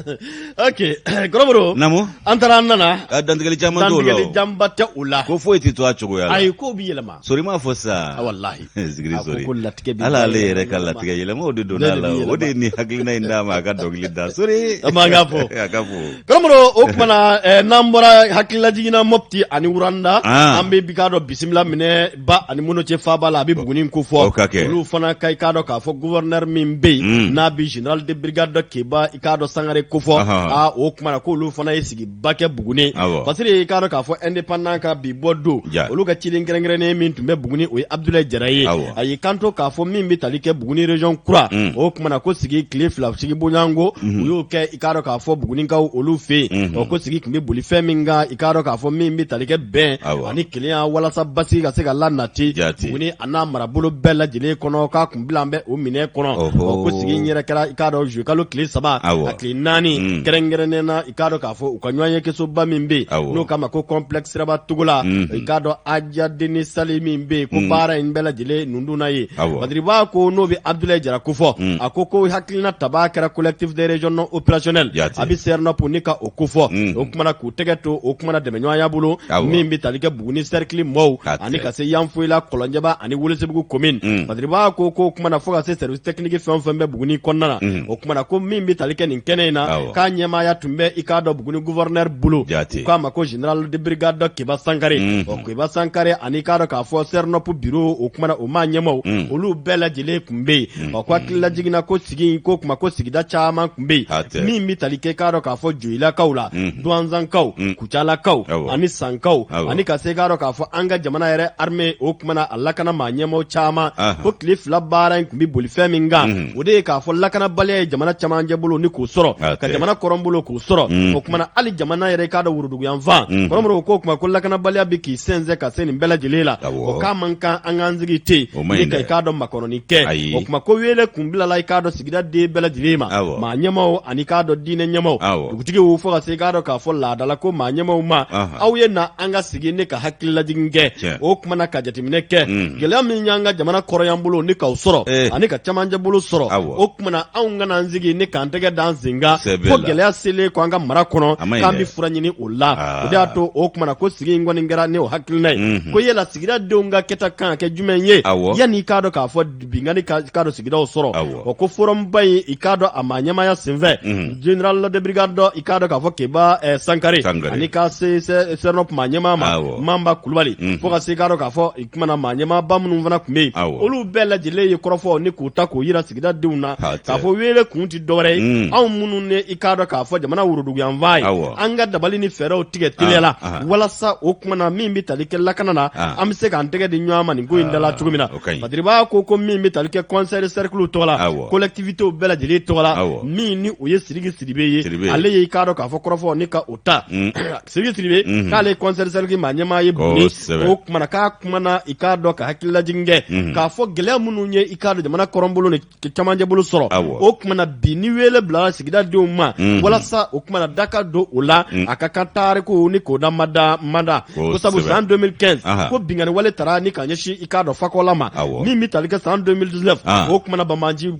Ok, Kɔrɔbɔrɔ. Naamu. An taara an nana. A dantigɛli caman t'o la o. Dantigɛli janba tɛ o la. Ko foyi tɛ to a cogoya la. Ayi, kow bi yɛlɛma. Sori m'a fɔ sa. Ah, walahi. Zikiri A ko sori. ko latigɛ bi Ala ale yɛrɛ ka yɛlɛma. latigɛ yɛlɛmaw de Ne donna a de la. bi O de yɛlɛma. ye nin hakilina in d'a ma a ka dɔnkili da. Sori. An b'an ka fɔ. A ka fɔ. Kɔrɔbɔrɔ, o tuma na n'an bɔra hakililajigin na Mopti ani Wuranda, Ah. an bɛ bi k'a dɔn bisimila minɛ ba ani Monoce faaba la, a bɛ Buguni ko fɔ. O ka kɛ. Olu fana ka i k'a dɔn k'a fɔ gouverneur min bɛ yen, n'a bɛ général de brigade Keba i k'a dɔn Sangare ko fɔ. Aa, o tuma na k'olu fana ye sigiba kɛ Buguni. Awɔ. Parce que i k'a dɔn k'a fɔ indépendant ka bi bɔ don, Ja. olu ka ciden kɛrɛnkɛrɛnnen min tun bɛ Buguni, o ye Abdoulaye Jara ye. Awɔ. A y'i kanto k'a fɔ min bɛ tali kɛ Buguni région kura, o tuma na ko sigi tile 2 sigi bonyanko, u y'o kɛ i k'a dɔn k'a fɔ Bugunikaw olu fɛ yen. Ɔ, ko sigi tun bɛ boli fɛn min kan, i k'a dɔn k'a fɔ min bɛ tali kɛ bɛn Awɔ. ani kelenya walasa basigi ka se ka lanati Jaati. Buguni a n'a marabolo bɛɛ lajɛlen kɔnɔ, k'a kun bila an bɛ o minɛ kɔnɔ. Ɔhɔ. Ɔ, ko sigi in yɛrɛ kɛra i k'a dɔn juillet kalo tile 3 Awɔ. a tile 4, kɛrɛnkɛrɛnnen na i k'a dɔn k'a fɔ u ka ɲɔgɔnye kɛsoba min bɛ yen, Awɔ. n'o kama ko complexe Siraba Togola, i k'a dɔn Aja Deni Sali min bɛ yen, ko baara in bɛɛ lajɛlen nundunna ye. Awɔ. Badiriba ko n'o bɛ Abdoulaye Jara kofɔ, a ko ko hakilina tabaa kɛra collectif des régions non opérationnelles, Jaati. a bɛ CERNOP ni ka o kofɔ. O kumana k'u tɛgɛ to o kumana dɛmɛɲɔgɔnya bolo Awɔ. min bɛ tali kɛ Buguni cercle mɔɔw Ka ani tɛ. ka se Yanfolila, Kɔlɔnjɛba ani Welesebugu commune. Badiriba ko ko kumana fo ka se service technique fɛn o fɛn bɛ Buguni kɔnɔna na, o kumana ko min bɛ tali kɛ nin kɛnɛ in na, Awɔ. k'a ɲɛmaaya tun bɛ i k'a dɔn Buguni gouverneur bolo. Jaati. U k'a ma ko général de brigade Keba Sankare. Ɔ, Keba Sankare ani k'a dɔn k'a fɔ CERNOP bureau, o kumana o maa ɲɛmaw, olu bɛɛ lajɛlen tun bɛ yen. Ɔ, ko hakililajigin na ko sigi ko kuma ko sigida caman tun bɛ A tɛ. yen min bɛ tali kɛ k'a dɔn k'a fɔ Joyilakaw la, Duwanzankaw, Kucalakaw Awɔ. ani Sankaw, Awɔ. ani ka se k'a dɔn k'a fɔ an ka jamana yɛrɛ armée, o kumana a lakana maa ɲɛmaw caman. Ahan. Ko tile 2 baara in tun bɛ boli fɛn min kan, o de ye k'a fɔ lakanabaliya ye jamana camancɛ bolo ni k'o k'o sɔrɔ ka jamana kɔrɔnbolo k'o sɔrɔ. O kumana hali jamana yɛrɛ, i k'a dɔn, woroduguyanfan, kɔrɔmɔrɔ ko o kuma ko lakanabaliya bɛ k'i sɛnsɛn ka se nin bɛɛ lajɛlen la. O k'a man kan an k'an sigi ten ni ka i k'a dɔn makɔnɔni kɛ. O kuma ko wele kun bilala, i k'a dɔn, sigida den bɛɛ lajɛlen ma, maa ɲɛmaaw ani k'a dɔn diinɛ ɲɛmaaw, dugutigiw, fo ka se i k'a dɔn k'a fɔ laadala ko maa ɲɛmaaw ma, aw ye na an ka sigi ne ka hakililajigin kɛ. O kuma na ka jateminɛ kɛ gɛlɛya min y'an ka jamana kɔrɔyan bolo ni k'aw sɔrɔ ani ka camancɛ bolo sɔrɔ. O kuma na anw kana an sigi ni k'an tɛgɛ d'an sen kan fo gɛlɛya selen ko an ka mara kɔnɔ k'an bɛ fura ɲini o la. O de y'a to o kuma na ko sigi in kɔni kɛra ni o hakilina ye ko yala sigidadenw ka kɛta kan ka kɛ jumɛn ye yanni i k'a dɔn k'a fɔ binkanni ka k'a dɔn sigidaw sɔrɔ. O ko forumba in, i k'a dɔn, a maa ɲɛmaaya senfɛ, général de brigade dɔ, i k'a dɔn k'a fɔ Keba Sankare, ani ka se CERNOP maa ɲɛmaa ma, Manba Kulubali, fo ka se i k'a dɔn k'a fɔ i kuma na maa ɲɛmaaba minnu fana tun bɛ yen, olu bɛɛ lajɛlen ye kɔrɔfɔ ni k'u ta k'o yira sigidadenw na k'a fɔ wele kun tɛ dɔwɛrɛ ye, anw minnu ne i k'a dɔn k'a fɔ jamana woroduguyanfan ye, an ka dabali ni fɛɛrɛw tigɛ teliya la walasa o kuma na min bɛ tali kɛ lakana na, an bɛ se k'an tɛgɛ di ɲɔgɔn ma nin ko in da la cogo min na. Badiriba ko min bɛ tali kɛ conseil de cercle tɔgɔ la, collectivités bɛɛ lajɛlen tɔgɔ la, min ni o ye Sidiki Sidibe ye, ale ye i k'a dɔn k'a fɔ kɔrɔfɔ ni ka o ta. Sidiki Sidibe k'ale ye conseil de cercle maa ɲɛmaa ye Buguni. O kumana k'a kumana, i k'a dɔn, ka hakililajigin kɛ k'a fɔ gɛlɛya minnu ye i k'a dɔn jamana kɔrɔnbolo ni camancɛ bolo sɔrɔ. O kumana bi ni wele bilara sigidadenw ma walasa o kumana da ka don o la, a ka kan tariku ni k'o da mada mada ko sabu san 2015 ko binkanni wale tara ni ka ɲɛsin i k'a dɔn Fakɔla ma. Min bɛ tali kɛ san 2019, o kumana banbaanci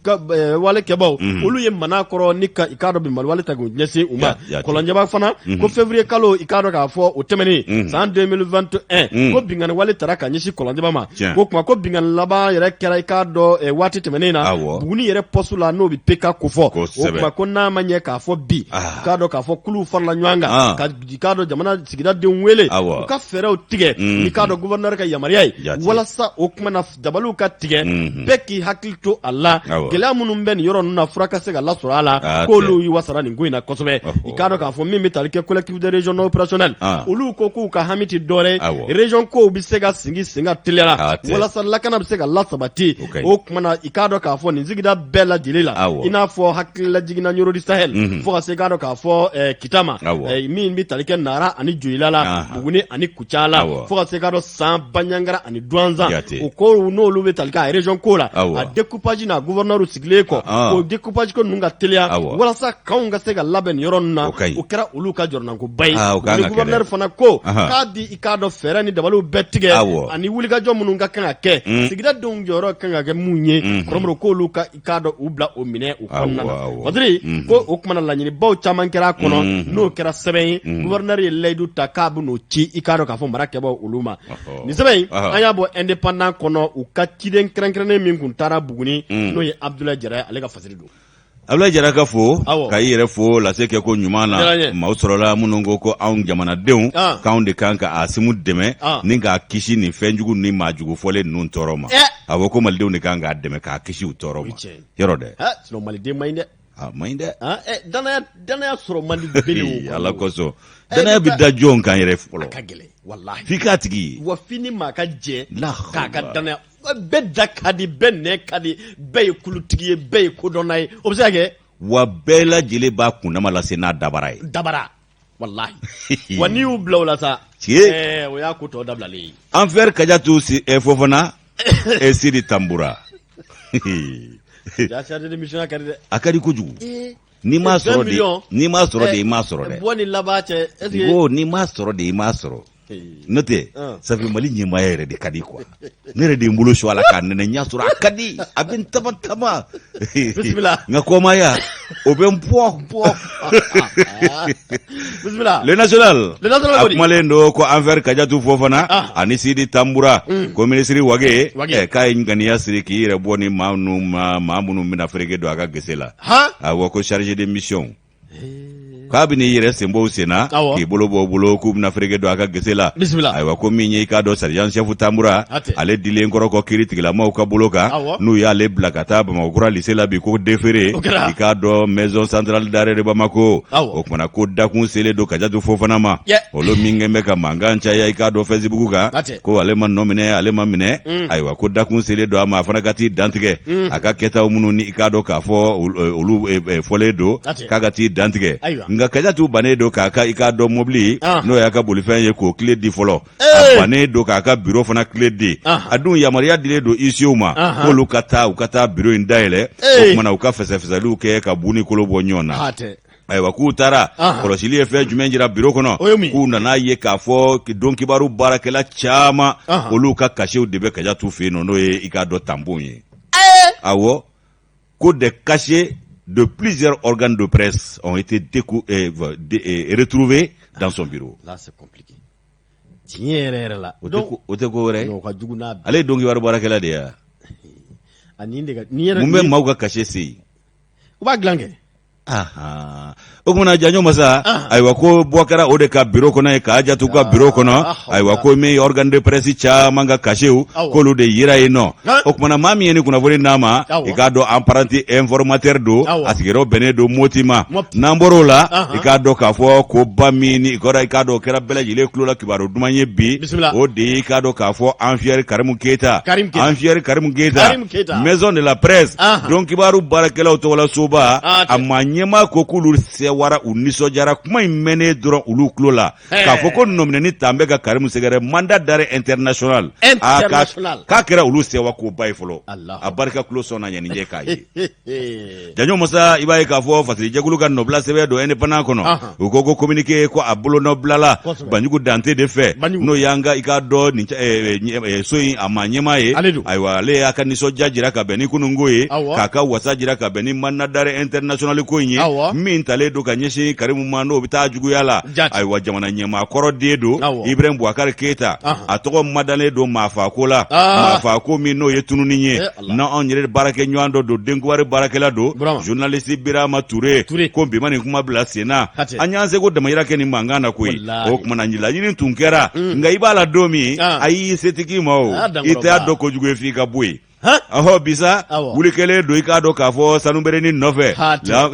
wale kɛbaw, olu ye Manakɔrɔ ni ka i k'a dɔn binkanni wale ta k'o ɲɛsin u ma. Kɔlɔnjɛba fana ko février kalo, i k'a dɔn k'a fɔ o tɛmɛnen, san 2021, ko binkanni wale tara ka ɲɛsin Kɔlɔnjɛba ma. Ko kuma ko binkanni laban yɛrɛ kɛra, i k'a dɔn, waati tɛmɛnen na, Buguni yɛrɛ poste la, n'o bɛ PK kofɔ. O kuma ko n'a ma ɲɛ k'a fɔ bi, i k'a dɔn k'a fɔ kuluw farala ɲɔgɔn kan ka i k'a dɔn jamana sigidadenw wele u ka fɛɛrɛw tigɛ, i k'a dɔn, gouverneur ka yamaruya ye, walasa o kuma na dabaliw ka tigɛ, bɛɛ k'i hakili to a la, gɛlɛya minnu bɛ nin yɔrɔ ninnu na, fura ka se ka lasɔrɔ a la, k'olu y'i wasara nin ko in na kosɛbɛ. I k'a dɔn k'a fɔ min bɛ tali kɛ collectivité région opérationnelle, olu ko k'u ka hami tɛ dɔwɛrɛ ye, région kow bɛ se ka sigi sen kan teliya la walasa lakana bɛ se ka lasabati. O kuma na i k'a dɔn k'a fɔ nin sigida bɛɛ lajɛlen la, i n'a fɔ hakililajiginna Ɲɔrɔ du Sahel, fo ka se i k'a dɔn k'a fɔ Kita ma, min bɛ tali kɛ Nara ani Joyila la, Buguni ani Kucala, fo ka se k'a dɔn San, Banjagara ani Duwanzan. O ko n'olu bɛ tali kɛ a région ko la, a découpage n'a gouverneur sigilen kɔ, o découpage ko ninnu ka teliya walasa kanw ka se ka labɛn nin yɔrɔ ninnu na, o kɛra olu ka jɔrɔnankoba ye. Ni gouverneur fana ko k'a di i k'a dɔn fɛɛrɛ ni dabaliw bɛɛ tigɛ ani wulikajɔ minnu ka kan ka kɛ, sigidadenw jɔyɔrɔ kan ka kɛ mun ye, kɔrɔmɔrɔ k'olu ka i k'a dɔn u bila o minɛ u kɔnɔna na. Badiri ko o kumana laɲinibaw caman kɛra a kɔnɔ, n'o kɛra sɛbɛn ye, gouverneur ye layidu ta k'a bɛ n'o ci, i k'a dɔn k'a fɔ mara kɛbaaw olu ma. Nin sɛbɛn in, an y'a bɔ Indépendant kɔnɔ, u ka ciden kɛrɛnkɛrɛnnen min kun taara Buguni, n'o ye Abdoulaye Jara ye, ale ka fasiri don. Abdoulaye Jara ka fo ka i yɛrɛ fo lase kɛ ko ɲuman na. Maaw sɔrɔla minnu ko ko anw jamanadenw, k'anw de kan ka Asimu dɛmɛ ni k'a kisi nin fɛnjugu ni maajugu fɔlen ninnu tɔɔrɔ ma. A ko ko malidenw de kan k'a dɛmɛ k'a kisi u tɔɔrɔ ma yɔrɔ dɛ. Sinon maliden man ɲi dɛ. A man ɲi dɛ. Danaya sɔrɔ man di bele. Ala kosɔn, danaya bɛ da jɔn kan yɛrɛ fɔlɔ? A ka gɛlɛn walahi. F'i k'a tigi ye. Wa f'i ni maa ka jɛ k'a ka danaya. Bɛɛ da ka di, bɛɛ nɛn ka di, bɛɛ ye kulutigi ye, bɛɛ ye kodɔnna ye, o bɛ se ka kɛ. Wa bɛɛ lajɛlen b'a kundama lase n'a dabara ye. Dabara walahi. Wa n'i y'u bila o la sa, tiɲɛ, o y'a ko tɔ dabilalen ye. An frère Kadiatou Fofana et Sidi Tambura. Ja chargé de mission ka di dɛ. A ka di kojugu. N'i m'a sɔrɔ de, n'i m'a sɔrɔ de, i m'a sɔrɔ dɛ. Bɔ ni laban cɛ, est ce que. Ko n'i m'a sɔrɔ de, i m'a sɔrɔ. N'o tɛ, ça fait Mali ɲɛmaaya yɛrɛ de ka di quoi. Ne yɛrɛ de ye n bolo su a la k'a nɛnɛ, n y'a sɔrɔ a ka di, a bɛ n tama tama. Bisimila. Nka kɔmaya, o bɛ n bɔ. Bɔ. Bisimila. Le National. Le National. A kumalen don ko an frère Kadiatou Fofana ani Sidi Tambura, ko minisiri Wage k'a ye ŋaniya siri k'i yɛrɛ bɔ ni maa ninnu ma, maa minnu bɛna fereke don a ka gese la. Awɔ, ko chargé de mission. K'a bɛ n'i yɛrɛ sen bɔ u sen na, k'i bolo bɔ u bolo, k'u bɛna fereke don a ka gese la. Ayiwa, ko min ye i k'a dɔn sergent chef Tanbura, ale dilen kɔrɔ kɔ kiiri tigilamaw ka bolo kan, n'u y'ale bila ka taa Bamakɔ kura lycée la bi, ko déféré i k'a dɔn maison centrale d'arrêt de Bamako. O kumana ko dakun selen don Kajatu Fofana ma, olu min kɛn bɛ ka mankan caya i k'a dɔn Facebook kan, ko ale ma nɔ minɛ, ale ma minɛ. Ayiwa, ko dakun selen don a ma, a fana ka t'i dantigɛ a ka kɛtaw minnu ni i k'a dɔn k'a fɔ olu fɔlen don, k'a ka t'i dantigɛ. Nka Kajatu bannen don k'a ka i k'a dɔn mobili, n'o y'a ka bolifɛn ye, k'o clé di fɔlɔ. A bannen don k'a ka biro fana clé di. A dun yamaruya dilen don huissiers ma k'olu ka taa, u ka taa biro in dayɛlɛ. O kumana u ka fɛsɛfɛsɛliw kɛ ka bu ni kolo bɔ ɲɔgɔn na. Ayiwa, k'u taara, kɔlɔsili ye fɛn jumɛn jira biro kɔnɔ? K'u nana ye k'a fɔ don kibaru baarakɛla caman, olu ka cachetw de bɛ Kajatu fɛ yen nɔ, n'o ye i k'a dɔn tampon ye. Awɔ, ko des cachets de plusieurs organes de presse ont été retrouvés dans son bureau. Là, c'est compliqué. Tiɲɛ yɛrɛ yɛrɛ la. O tɛ ko wɛrɛ ye. Ka jugu n'a Ale ye don kibaru baarakɛla de ye wa? Mun bɛ maaw ka cachet se yen? U b'a dilan kɛ. O kumana janjo masa, ayiwa, ko bɔ kɛra o de ka biro kɔnɔ ye, Kajatu ka biro kɔnɔ. Ayiwa, ko min organe de presse caman ka cachetw, k'olu de yira yen nɔ. O kumana maa min ye ni kunnafoni d'a ma, i k'a dɔn apprenti informateur don, a sigiyɔrɔ bɛnnen don Moti ma. N'an bɔr'o la, i k'a dɔn k'a fɔ ko ba min ni i k'a dɔn o kɛra bɛɛ lajɛlen tulo la kibaru duman ye bi, o de ye i k'a dɔn k'a fɔ an fier Karimu Keyita, an fier Karimu Keyita, maison de la presse, don kibaru baarakɛlaw tɔgɔla soba, a maa ɲɛmaa ko k'olu sɛwara, u nisɔndiyara kuma in mɛnnen dɔrɔn olu tulo la, k'a fɔ ko nɔminɛni tan bɛ ka Karimu sɛgɛrɛ, mandat d'arrêt international, k'a kɛra olu sɛwa koba ye fɔlɔ. A barika tulo sɔnna ɲɛnijɛ k'a ye. Janjo masa, i b'a ye k'a fɔ fasirijɛkulu ka nɔbila sɛbɛn don Indépendant kɔnɔ, u ko communiqué ko a bolonɔbilala Banjugu Dante de fɛ, n'o y'an ka i k'a dɔn nin so in a maa ɲɛmaa ye. Ayiwa, ale y'a ka nisɔndiya jira ka bɛn ni kununko ye, k'a ka wasa jira ka bɛn ni mandat d'arrêt international ko in ye min talen don ka ɲɛsin Karimu ma, n'o bɛ taa juguya la. Ayiwa, jamana ɲɛmaa kɔrɔ den don, Ibrahim Boubacar Keyita, a tɔgɔ madalen don maafaako la, maafaako min n'o ye tununi ye. N'anw yɛrɛ baarakɛ ɲɔgɔn dɔ don, don kibaru baarakɛla don, journaliste Birama Ture, ko bi ma nin kuma bila sen na, an y'an seko damayira kɛ nin mankan na koyi. O tuma na laɲini tun kɛra, nka i b'a la don min a y'i setigi ma, o i t'a dɔn kojugu ye f'i ka bɔ yen. Ɔhɔ, bisa wuli kɛlen don i k'a dɔn k'a fɔ sanuberenin nɔfɛ,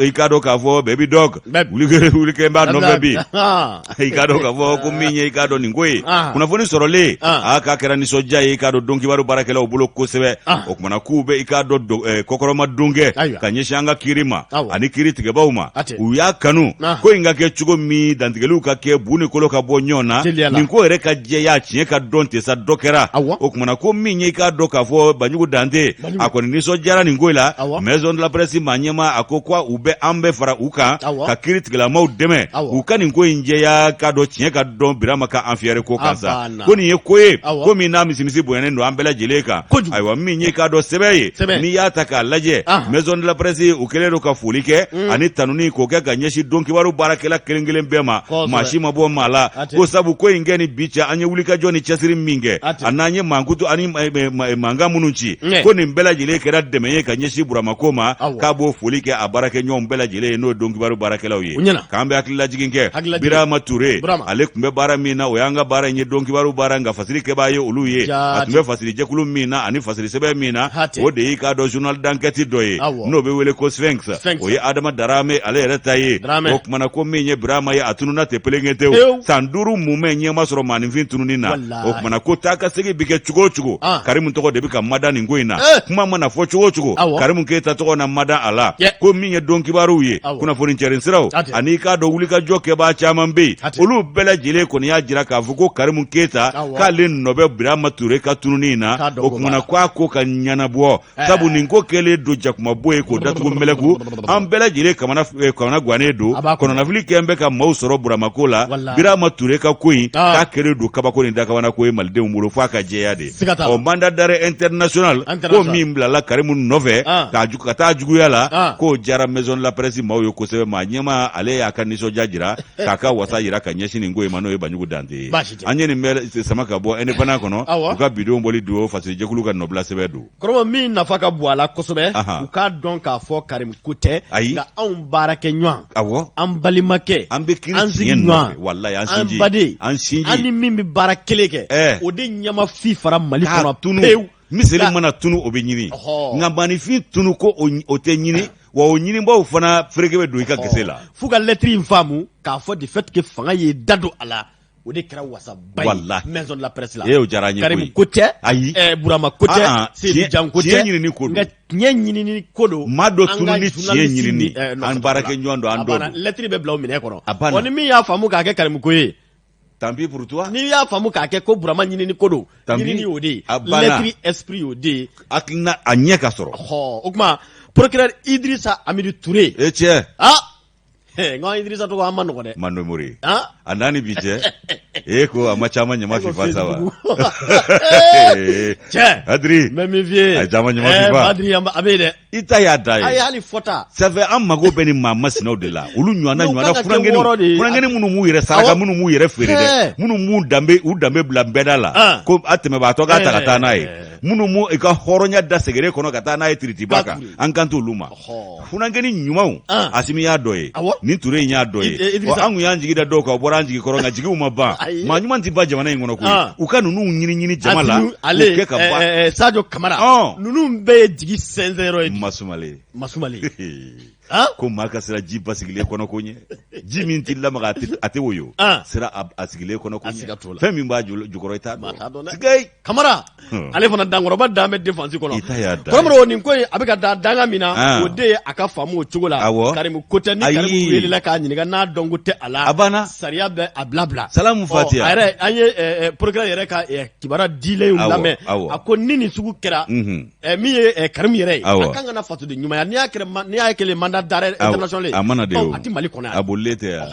i k'a dɔn k'a fɔ Baby Doc wuli kɛlen b'a nɔfɛ bi. I k'a dɔn k'a fɔ ko min ye i k'a dɔn nin ko ye, kunnafoni sɔrɔlen a k'a kɛra nisɔndiya ye i k'a dɔn don kibaru baarakɛlaw bolo kosɛbɛ. O kumana k'u bɛ i k'a dɔn kɔkɔrɔma don kɛ ka ɲɛsin an ka kiiri ma ani kiiri tigɛbaw ma. U y'a kanu ko in ka kɛ cogo min, dantigɛliw ka kɛ, bu ni kolo ka bɔ ɲɔgɔn na, nin ko yɛrɛ ka jɛya, tiɲɛ ka dɔn ten sa, dɔ kɛra. O kumana ko min ye i k'a dɔn k'a fɔ Banjugu Dante, a kɔni nisɔndiyara nin ko in la. Maison de la presse maa ɲɛmaa, a ko ko u bɛ an bɛ fara u kan ka kiiri tigilamaw dɛmɛ u ka nin ko in jɛya, k'a dɔn tiɲɛ ka dɔn Birama ka an fier ko kan sa, ko nin ye ko ye ko min n'a misimisi bonyanen don an bɛɛ lajɛlen kan. Ayiwa, min ye k'a dɔn sɛbɛn ye, n'i y'a ta k'a lajɛ, maison de la presse u kɛlen don ka foli kɛ ani tanuni k'o kɛ ka ɲɛsin don kibaru baarakɛla kelen kelen bɛɛ ma, maa si ma bɔ maa la, ko sabu ko in kɛ ni bi cɛ, an ye wulikajɔ ni cɛsiri min kɛ, a n'an ye mankutu ani mankan minnu ci, ko nin bɛɛ lajɛlen kɛra dɛmɛ ye ka ɲɛsin Burama ko ma. K'a b'o foli kɛ a baarakɛɲɔgɔnw bɛɛ lajɛlen ye, n'o ye don kibaru baarakɛlaw ye. K'an bɛ hakililajigin kɛ, Birama Ture, ale tun bɛ baara min na, o y'an ka baara in ye, don kibaru baara, nka fasiri kɛbaa ye olu ye. A tun bɛ fasiri jɛkulu min na ani fasiri sɛbɛn min na, o de y'i k'a dɔn journal d'enquête dɔ ye n'o bɛ wele ko Sphinx, o ye Adama Darame ale yɛrɛ ta ye. O kumana ko min ye Birama ye, a tununna ten pelenkete, san 5 mumɛ ɲɛ ma sɔrɔ maaninfin tununni na. O kumana ko taa ka segin bɛ kɛ cogo o cogo, Karimu tɔgɔ de bɛ ka mada nin ko in na. Kuma mana fɔ cogo o cogo, Karimu Keyita tɔgɔ na mada a la. Ko min ye don kibaruw ye, kunnafoni cɛrin siraw ani i k'a dɔn wulikajɔ kɛbaa caman bɛ yen, olu bɛɛ lajɛlen kɔni y'a jira k'a fɔ ko Karimu Keyita k'ale nɔ bɛ Birama Ture ka tununni in na. O kumana ko a ko ka ɲɛnabɔ, sabu nin ko kɛlen don jakumabo ye k'o datugu mɛlɛku, an bɛɛ lajɛlen kamana gannen don, kɔnɔnafili kɛn bɛ ka maaw sɔrɔ Burama ko la. Birama Ture ka ko in, k'a kɛlen don kabako ni dakabana ko ye malidenw bolo, f'a ka jɛya de. Ɔ, mandat d'arrêt international. ko min bilala Karimu nɔfɛ ah. ka taa juguya la ah. k'o diyara maison de la presse maaw ye kosɛbɛ. Maa ɲɛmaa ale y'a ka nisɔndiya jira k'a ka wasa jira ka ɲɛsin nin ko in ma, n'o ye Banjugu Dante ye. An ye nin bɛɛ sama ka bɔ Indépendant kɔnɔ, u ka bidon bɔli don fasojɛkulu ka nɔbila sɛbɛn don. Kɔrɔbɔ, min nafa ka bon a la kosɛbɛ, u k'a dɔn k'a fɔ Karimu ko tɛ, ayi, nka anw baarakɛ ɲɔgɔn, an balimakɛ, an bɛ kiiri tiɲɛ nɔfɛ, walayi, an sinji, an baden, an sinji, an ni min bɛ baara kelen kɛ, o de ɲɛmafin fara Mali kɔnɔ pewu. Miseli mana tunu, o bɛ ɲini, nka maaninfin tunu ko o tɛ ɲini, wa o ɲinibaaw fana fereke bɛ don i ka gese la. F'u ka lɛtiri in faamu k'a fɔ de fait que fanga ye da don a la, o de kɛra wasaba ye maison de la presse la. E, o diyara an ye. Karimu ko tɛ, ayi, Burama ko tɛ, Seyidu Jan ko tɛ, tiɲɛ ɲinini ko don. Nka tiɲɛ ɲinini ko don. Maa dɔ tununi tiɲɛ ɲinini, an baarakɛ ɲɔgɔn don, an dɔ don. Lɛtiri bɛ bila o minɛ kɔnɔ. A banna. Ni min y'a faamu k'a kɛ Karimu ko ye, tant pis pour toi. N'i y'a faamu k'a kɛ ko Burama ɲinini ko don, ɲinini y'o de ye, lɛtiri esprit y'o de ye. Hakilina a ɲɛ ka sɔrɔ. O tuma procureur Idrissa Amidu Touré. E cɛ. Ah, n ko Idrissa tɔgɔ an ma nɔgɔ dɛ. Mando Mori. A n'a ni bi cɛ. E ko a ma caman ɲama fifa sa wa. Cɛ. Adri. N bɛ min f'i ye. A caman ɲama fifa. Badri a bɛ yen dɛ. I ta y'a da ye. A ye hali fɔta. Ça fait an mago bɛ nin maa masinaw de la. Olu ɲɔgɔnna ɲɔgɔnna funankɛninw funankɛnin minnu m'u yɛrɛ saraka, minnu m'u yɛrɛ feere dɛ, minnu m'u danbe u danbe bila nbɛda la ko a tɛmɛbaatɔ k'a ta ka taa n'a ye, minnu m'u i ka hɔrɔnya da segere kɔnɔ ka taa n'a ye tiritiba kan, an kan t'olu ma. Funankɛnin ɲumanw, Asimi y'a dɔ ye, nin Ture in y'a dɔ ye. An kun y'an jigi da dɔw kan, o bɔra an jigi kɔrɔ, nka jigiw ma ban. Maa ɲuman tɛ ban jamana in kɔnɔ koyi. U ka ninnu ɲini ɲini jama la, ale kɛ ka ban. Sadio Kamara, ninnu bɛɛ ye jigi sɛnsɛn yɔrɔ ye. Masumalen. Masumalen. Ko maa ka siran ji basigilen kɔnɔ ko ɲɛ, ji min tɛ lamaga, a tɛ woyo, siran a sigilen kɔnɔ ko ɲɛ, fɛn min b'a jukɔrɔ i t'a dɔn. Kamara ale fana dankɔrɔba dan bɛ défense kɔnɔ. I ta y'a dan. Kɔrɔmɔrɔ, nin ko in a bɛ ka da danga min na, o de ye a ka faamu o cogo la. Karimu ko tɛ. Ni Karimu welela k'a ɲininka n'a dɔn ko tɛ a la, a banna. Sariya bɛ a bila bila. Salamu fatiya. A yɛrɛ, an ye procureur yɛrɛ ka kibaruya dilenw lamɛn. A ko ni nin sugu kɛra, min ye Karimu yɛrɛ ye, a kan ka na fasoden ɲumanya. N'i y'a kɛra, n'i y'a kɛlen mandat d'arrêt international ye, a mana de, a tɛ Mali kɔnɔ yan. A bolilen tɛ yan.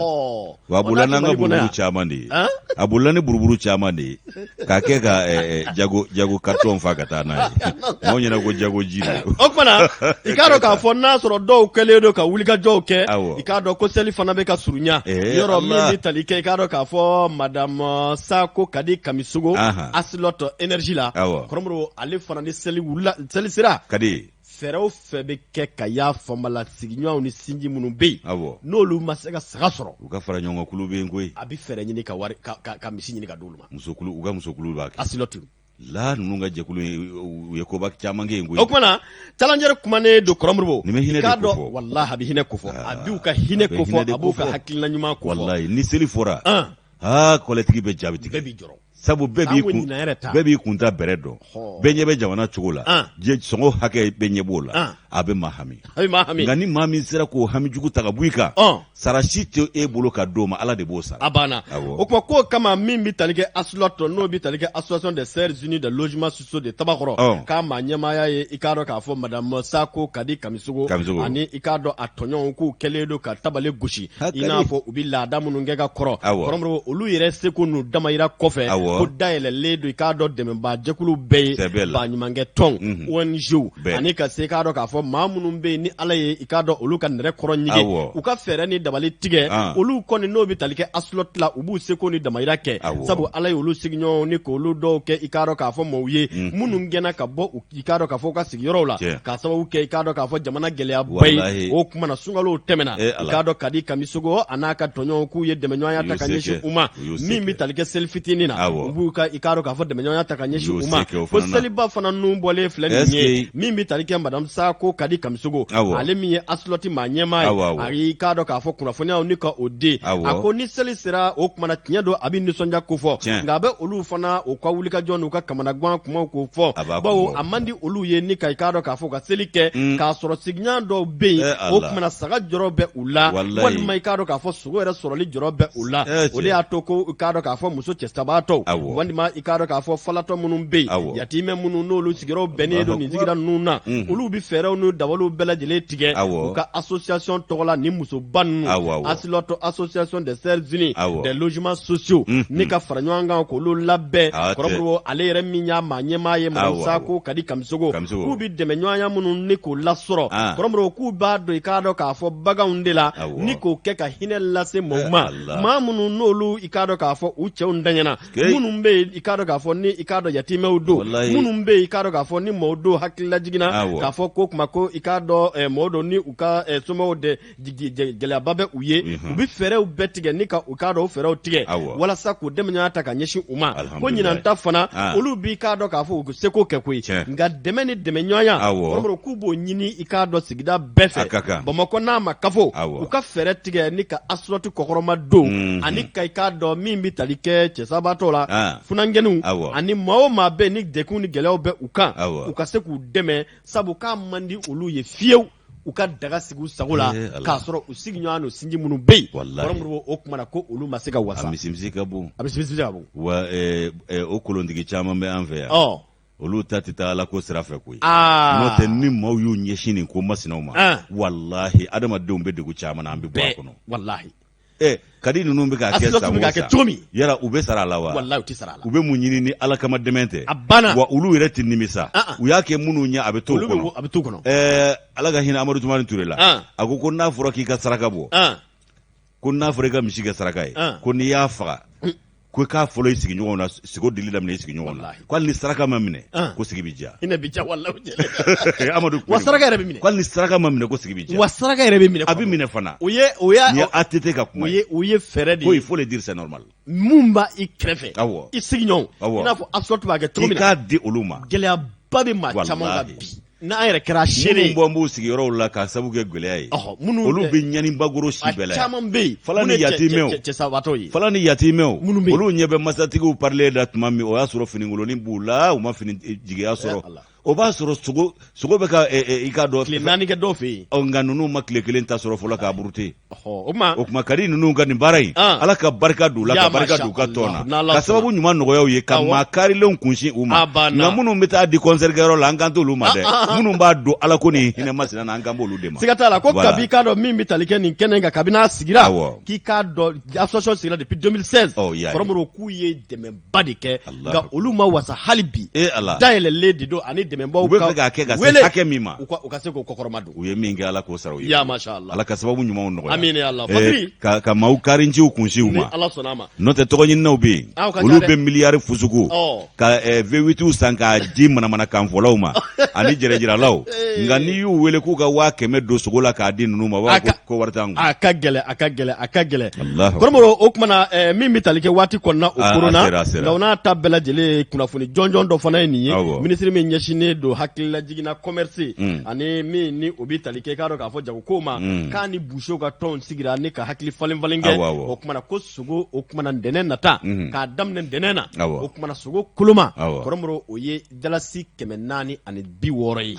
Wa a bolila n'an ka buruburu caman de ye. A bolila ni buruburu caman de ye k'a kɛ ka jago jago carton fa ka taa n'a ye. Maaw ɲɛna ko jago ji don. O tuma na, i k'a dɔn k'a fɔ n'a sɔrɔ dɔw kɛlen don ka wulikajɔw kɛ, i k'a dɔn ko seli fana bɛ ka surunya yɔrɔ min bɛ tali kɛ, i k'a dɔn k'a fɔ madame Sako Kadi Kamisogo, Asilot énergie la, kɔrɔmɔrɔ, ale fana ni seli wulila, seli sera. Kadi. Fɛɛrɛ o fɛn bɛ kɛ ka y'a fama la, sigiɲɔgɔnw ni sinji minnu bɛ yen, n'olu ma se ka saga sɔrɔ, u ka fara ɲɔgɔn kan kulu bɛ yen koyi. A bɛ fɛɛrɛ ɲini ka wari ka misi ɲini ka d'olu ma. Musokulu, u ka musokulu b'a kɛ. Asilot la ninnu ka jɛkulu, u ye koba caman kɛ yen koyi. O tuma na, Challenger kumanen don, Kɔrɔmoribo. Nin bɛ hinɛ de kofɔ. Walahi, a bɛ hinɛ kofɔ, a b'u ka hinɛ kofɔ, a b'u ka hakilina ɲuman kofɔ. Walahi, ni seli fɔra, aa, kɔlɛtigi bɛ jaabi tigɛ. Bɛɛ b'i jɔrɔ. Sabu bɛɛ b'i kun, bɛɛ b'i kun ta bɛrɛ dɔn, bɛɛ ɲɛ bɛ jamana cogo la, sɔngɔ hakɛ bɛɛ ɲɛ b'o la, a bɛ maa hami. Nka ni maa min sera k'o hami jugu ta ka bɔ i kan, sara si tɛ e bolo ka d'o ma, Ala de b'o sara. A banna. O tuma k'o kama, min bɛ tali kɛ Asilot, n'o bɛ tali kɛ Association des Sœurs Unies de Logements Sociaux de Tabakɔrɔ, k'a maa ɲɛmaaya ye, i k'a dɔn k'a fɔ madame Sako Kadi Kamisogo ani i k'a dɔn a tɔɲɔgɔnw k'u kɛlen don ka tabale gosi, i n'a fɔ u bɛ laada minnu kɛ ka kɔrɔ, Kɔrɔmɔrɔ, olu yɛrɛ seko n'u damayira kɔfɛ, ko dayɛlɛlen don, i k'a dɔn dɛmɛbaajɛkulu bɛɛ ye, baɲumankɛ tɔn, ONG, ani ka se i k'a dɔn k'a fɔ maa minnu bɛ yen ni Ala ye i k'a dɔn olu ka nɛrɛ kɔrɔ ɲigin, u ka fɛɛrɛ ni dabali tigɛ. Olu kɔni, n'o bɛ tali kɛ Asilot la, u b'u seko ni damayira kɛ, sabu Ala ye olu sigiɲɔgɔnw ni k'olu dɔw kɛ i k'a dɔn k'a fɔ maaw ye minnu gɛnna ka bɔ i k'a dɔn k'a fɔ u ka sigiyɔrɔw la, k'a sababu kɛ i k'a dɔn k'a fɔ jamana gɛlɛyaba ye. O tuma na, sunkalow tɛmɛna, i k'a dɔn Kadi Kamisogo a n'a ka tɔɲɔgɔnw k'u ye dɛmɛɲɔgɔnya ta ka ɲɛsin u ma. Min bɛ tali kɛ seli fitinin na, u b'u ka i k'a dɔn k'a fɔ dɛmɛɲɔgɔnya ta ka ɲɛsin u ma. Ko seliba fana nun bɔlen filɛ nin ye, min bɛ tali kɛ madame Sako Kadi Kamisogo, ale min ye Asilot maa ɲɛmaa ye, a y'i k'a dɔn k'a fɔ kunnafoniyaw ni ka o di. A ko ni seli sera, o tuma na, tiɲɛ don, a bɛ nisɔndiya kofɔ, nka a bɛ olu fana u ka wulikajɔ n'u ka kamanagan kumaw k'o fɔ, bawo a man di olu ye ni ka i k'a dɔn k'a fɔ ka seli kɛ k'a sɔrɔ sigiɲɔgɔn dɔw bɛ yen, o tuma na saga jɔrɔ bɛ u la, walima i k'a dɔn k'a fɔ sogo yɛrɛ sɔrɔli jɔrɔ bɛ u la. O de y'a to ko i k'a dɔn k'a fɔ muso cɛsabaatɔw, walima i k'a dɔn k'a fɔ falatɔ minnu bɛ yen, yatimɛ minnu n'olu sigiyɔrɔ bɛnnen don nin sigida ninnu na, olu bɛ fɛɛrɛw n'u dabaliw bɛɛ lajɛlen tigɛ u ka association tɔgɔ la ni musoba ninnu Asilɔt association des sœurs unies des logements sociaux ni ka fara ɲɔgɔn kan k'olu labɛn kɔrɔ ale yɛrɛ min y'a maa ɲɛmaa ye madame Sako Kadi Kamisogo k'u bɛ dɛmɛ ɲɔgɔnya minnu ni k'o lasɔrɔ kɔrɔ k'u b'a dɔn i k'a dɔn k'a fɔ baganw de la ni k'o kɛ ka hinɛ lase maaw ma maa minnu n'olu i k'a dɔn k'a fɔ u cɛw ntanyana minnu bɛ yen i k'a dɔn k'a fɔ ni i k'a dɔn yatimɛw don minnu bɛ yen i k'a dɔn k'a fɔ ni maaw don hakililajiginna k'a fɔ ko kuma ko i k'a dɔn maaw don ni u ka somɔgɔw de gɛlɛyaba bɛ u ye u bɛ fɛɛrɛw bɛɛ tigɛ ni ka u k'a dɔn o fɛɛrɛw tigɛ walasa k'u dɛmɛɲɔgɔnya ta ka ɲɛsin u ma ko ɲinan ta fana olu b'i k'a dɔn k'a fɔ u seko kɛ koyi nka dɛmɛ ni dɛmɛɲɔgɔnya kɔrɔ k'u b'o ɲini i k'a dɔn sigida bɛɛ fɛ Bamakɔ n'a ma kafo u ka fɛɛrɛ tigɛ ni ka Asilɔti kɔkɔrɔma don ani ka i k'a dɔn min bɛ tali kɛ cɛsabaatɔ la funankɛninw ani maa o maa bɛ ni degun ni gɛlɛyaw bɛ u kan u ka se k'u dɛmɛ sabu k'a man di olu ye fiyewu u ka daga sigi u sago la eh, k'a sɔrɔ u sigiɲɔgɔn n'u sinji minnu bɛ yen kɔrɔ o kuma na ko olu ma se ka wasa a misimisi ka bon a misimisi ka bon wa eh, eh, o kolontigi caman bɛ an fɛ yan olu ta tɛ taa ala ko sira fɛ koyi ah. n'o tɛ ni maaw y'u ɲɛsin nin ko masinaw ma ah. walahi adamadenw bɛ degun caman na an bɛ bɔ a kɔnɔ walahi ɛ kadi ninnu bɛ k'a kɛ san o san cogo min yala u bɛ sara a la wa walahi u tɛ sara a la u bɛ mun ɲini ni ala kama dɛmɛ tɛ a banna wa olu yɛrɛ tɛ nimisa ah, ah. u y'a kɛ minnu ɲɛ a bɛ t'o kɔnɔ a bɛ t'o kɔnɔ ɛɛ ala ka hinɛ amadu tumani ture la a ko n'a fɔra k'i ka saraka bɔ ko n'a fɔra i ka misi kɛ saraka ye ko n'i y'a faga ko i k'a fɔlɔ i sigiɲɔgɔnw na sogo dili daminɛ i sigiɲɔgɔnw na ko hali ni saraka ma minɛ ko sigi bɛ diya hinɛ bɛ diya walahi Amadu wa saraka yɛrɛ bɛ minɛ ko hali ni saraka ma minɛ ko sigi bɛ diya wa saraka yɛrɛ bɛ minɛ a bɛ minɛ fana o ye o y'a nin ye ATT ka kuma ye o ye fɛɛrɛ de ye ko il faut le dire c'est normal mun b'a i kɛrɛfɛ awɔ i sigiɲɔgɔnw i n'a fɔ Asilɔti b'a kɛ cogo min na i k'a di olu ma gɛlɛyaba bɛ maa caman kan bi n'an yɛrɛ kɛra seere ye minnu bɔ b'u sigiyɔrɔw la k'a sabu kɛ gɛlɛya ye minnu olu bɛ ɲanibagoro si bɛɛ la caman bɛ yen fala ni yatimɛw cɛsabaatɔw ye fala ni yatimɛw minnu bɛ olu ɲɛ bɛ masatigiw parilen da tuma min o y'a sɔrɔ fininkolonin b'u la u ma fini jigiya sɔrɔ o b'a sɔrɔ sogo sogo bɛ ka i k'a dɔn tile naani kɛ dɔw fɛ yen ɔ nka ninnu ma tile kelen ta sɔrɔ fɔlɔ k'a burute o tuma o tuma kadi ninnu ka nin baara in ah. ala ka barika don u la ka barika don u ka tɔn na ka sababu ɲuman nɔgɔya u ye ka maa karilenw kunsin u ma nka minnu bɛ taa di concert kɛyɔrɔ la an kan t'olu ma dɛ ah, ah, minnu b'a don ala ko ni hinɛ masina na an kan b'olu de ma siga t'a la ko kabi k'a dɔn min bɛ tali kɛ nin kɛnɛ in kan kabini a sigira k'i k'a dɔn association sigira depuis 2016 kɔrɔmɔrɔ k'u ye dɛmɛba de kɛ nka olu ma wasa hali bi e ala dayɛlɛlen de don ani dɛmɛbaw u bɛ fɛ k'a kɛ ka se hakɛ min ma u ka se k'o kɔkɔrɔma don u ye min kɛ ala k'o sara u ye ya masha Allah ala ka sababu ɲumanw nɔgɔya amiina ya Allah Fadiri ka maaw karinciw kunsin u ma ni ala sɔnna a ma n'o tɛ tɔgɔɲininaw bɛ yen olu bɛ miliyari fusuku ka V8 san k'a di manamanakanfɔlaw ma ani jɛrɛjiralaw nka n'i y'u wele k'u ka 100,000 don sogo la k'a di ninnu ma u b'a fɔ ko wari t'an kun a ka gɛlɛn a ka gɛlɛn a ka gɛlɛn kɔrɔmɔrɔ o tuma na min bɛ tali kɛ waati kɔnɔna o koronna nka o n'a ta bɛɛ lajɛlen kunnafoni jɔnjɔn dɔ fana ye nin ye minisiri min ɲɛsinnen don hakililajiginna commerce ani min ni o bɛ tali kɛ i k'a dɔn k'a fɔ jago ko ma k'a ni busew ka tɔnw sigira ni ka hakili falen falen kɛ o tuma na ko sogo o tuma na ntɛnɛn nata k'a daminɛ ntɛnɛn na o tuma na sogo koloma kɔrɔmɔrɔ o ye dalasi 460 ye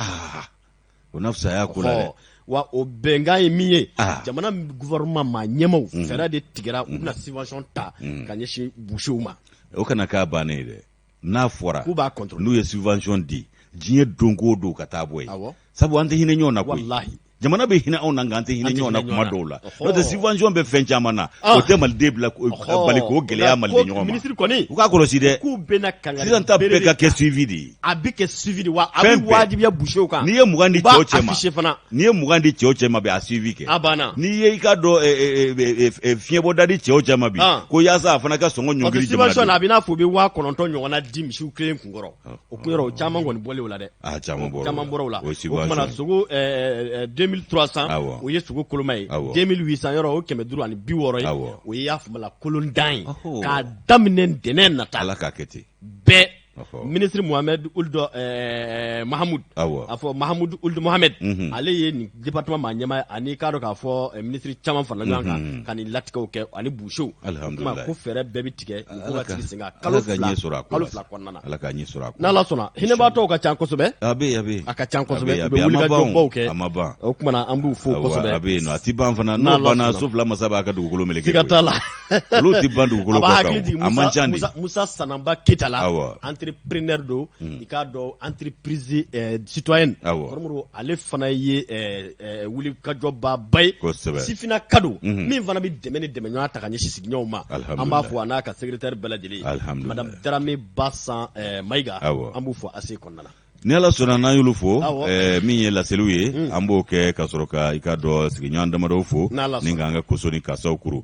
o na fisaya ko la dɛ wa o bɛnkan ye min ye jamana gouvernement maa ɲɛmaw fɛɛrɛ de tigɛra u bɛna subvention ta ka ɲɛsin busew ma o kana k'a bannen ye dɛ n'a fɔra k'u b'a contrôler n'u ye subvention di diɲɛ don ko don ka taa bɔ yen sabu an tɛ hinɛ ɲɔgɔn na koyi jamana bɛ hinɛ anw na nka an tɛ hinɛ ɲɔgɔn na kuma dɔw la n'o tɛ subvention bɛ fɛn caman na o tɛ maliden bila bali k'o gɛlɛya maliden ɲɔgɔn ma minisiri kɔni u k'a kɔlɔsi dɛ k'u bɛna kangari sisan ta bɛɛ ka kɛ suivi de ye a bɛ kɛ suivi de wa a bɛ wajibiya busew kan n'i ye 20 di cɛ o cɛ ma n'i ye 20 di cɛ o cɛ ma bi a suivi kɛ a banna n'i ye i k'a dɔn fiɲɛbɔda di cɛ o cɛ ma bi ko yaasa a fana ka sɔngɔ ɲɔngiri jamana subvention a bɛ n'a fɔ u bɛ 9000 ɲɔgɔnna di misiw kelen kun kɔrɔ o kun yɔrɔ o caman kɔni bɔlen o la dɛ a caman bɔra caman bɔra o la o tuma na sogo 2300 o ye sogo koloma ye 2800 yɔrɔ o 560 ye o ye y'a faamu la kolondan ye k'a daminɛ ntɛnɛn nata ala k'a kɛ ten bɛɛ minisiri Mohamed Ould Mahamoud a fɔ Mahamoud Ould Mohamed ale ye nin département maa ɲɛmaa ye ani k'a dɔn k'a fɔ minisiri caman farala ɲɔgɔn kan ka nin latigɛw kɛ ani busew ko fɛɛrɛ bɛɛ bɛ tigɛ ko ka sigi sen kan kalo 2 kɔnɔna na ala k'a ɲɛ sɔrɔ a ko n'Ala sɔnna hinɛbaatɔw ka ca kosɛbɛ a bɛ a bɛ a ka ca kosɛbɛ u bɛ wulikajɔbaw kɛ a ma ban o tuma na an b'u fo kosɛbɛ a bɛ yen nɔ a ti ban fana n'o banna so fila masa b'a ka dugukolo meleke siga t'a la olu ti ban dugukolo kɔ kan a man ca de Musa Sanaba Keyita la awɔ entre Entrepreneur don, i k'a dɔn, entreprise citoyenne. Kɔrɔ ale fana ye wulikajɔbaba ye, sifinnaka don min fana bɛ dɛmɛ ni dɛmɛɲɔgɔnya ta ka ɲɛsin sigiɲɔgɔnw ma. An b'a fo, a n'a ka secrétaire bɛɛ lajɛlen, madame Darame Basan Mayiga, an b'u fo ACI kɔnɔna na. Ni Ala sɔnna, n'an y'olu fo, min ye laseliw ye, an b'o kɛ ka sɔrɔ ka i k'a dɔn sigiɲɔgɔn damadɔw fo ni k'an ka koso ni kasaw kuru.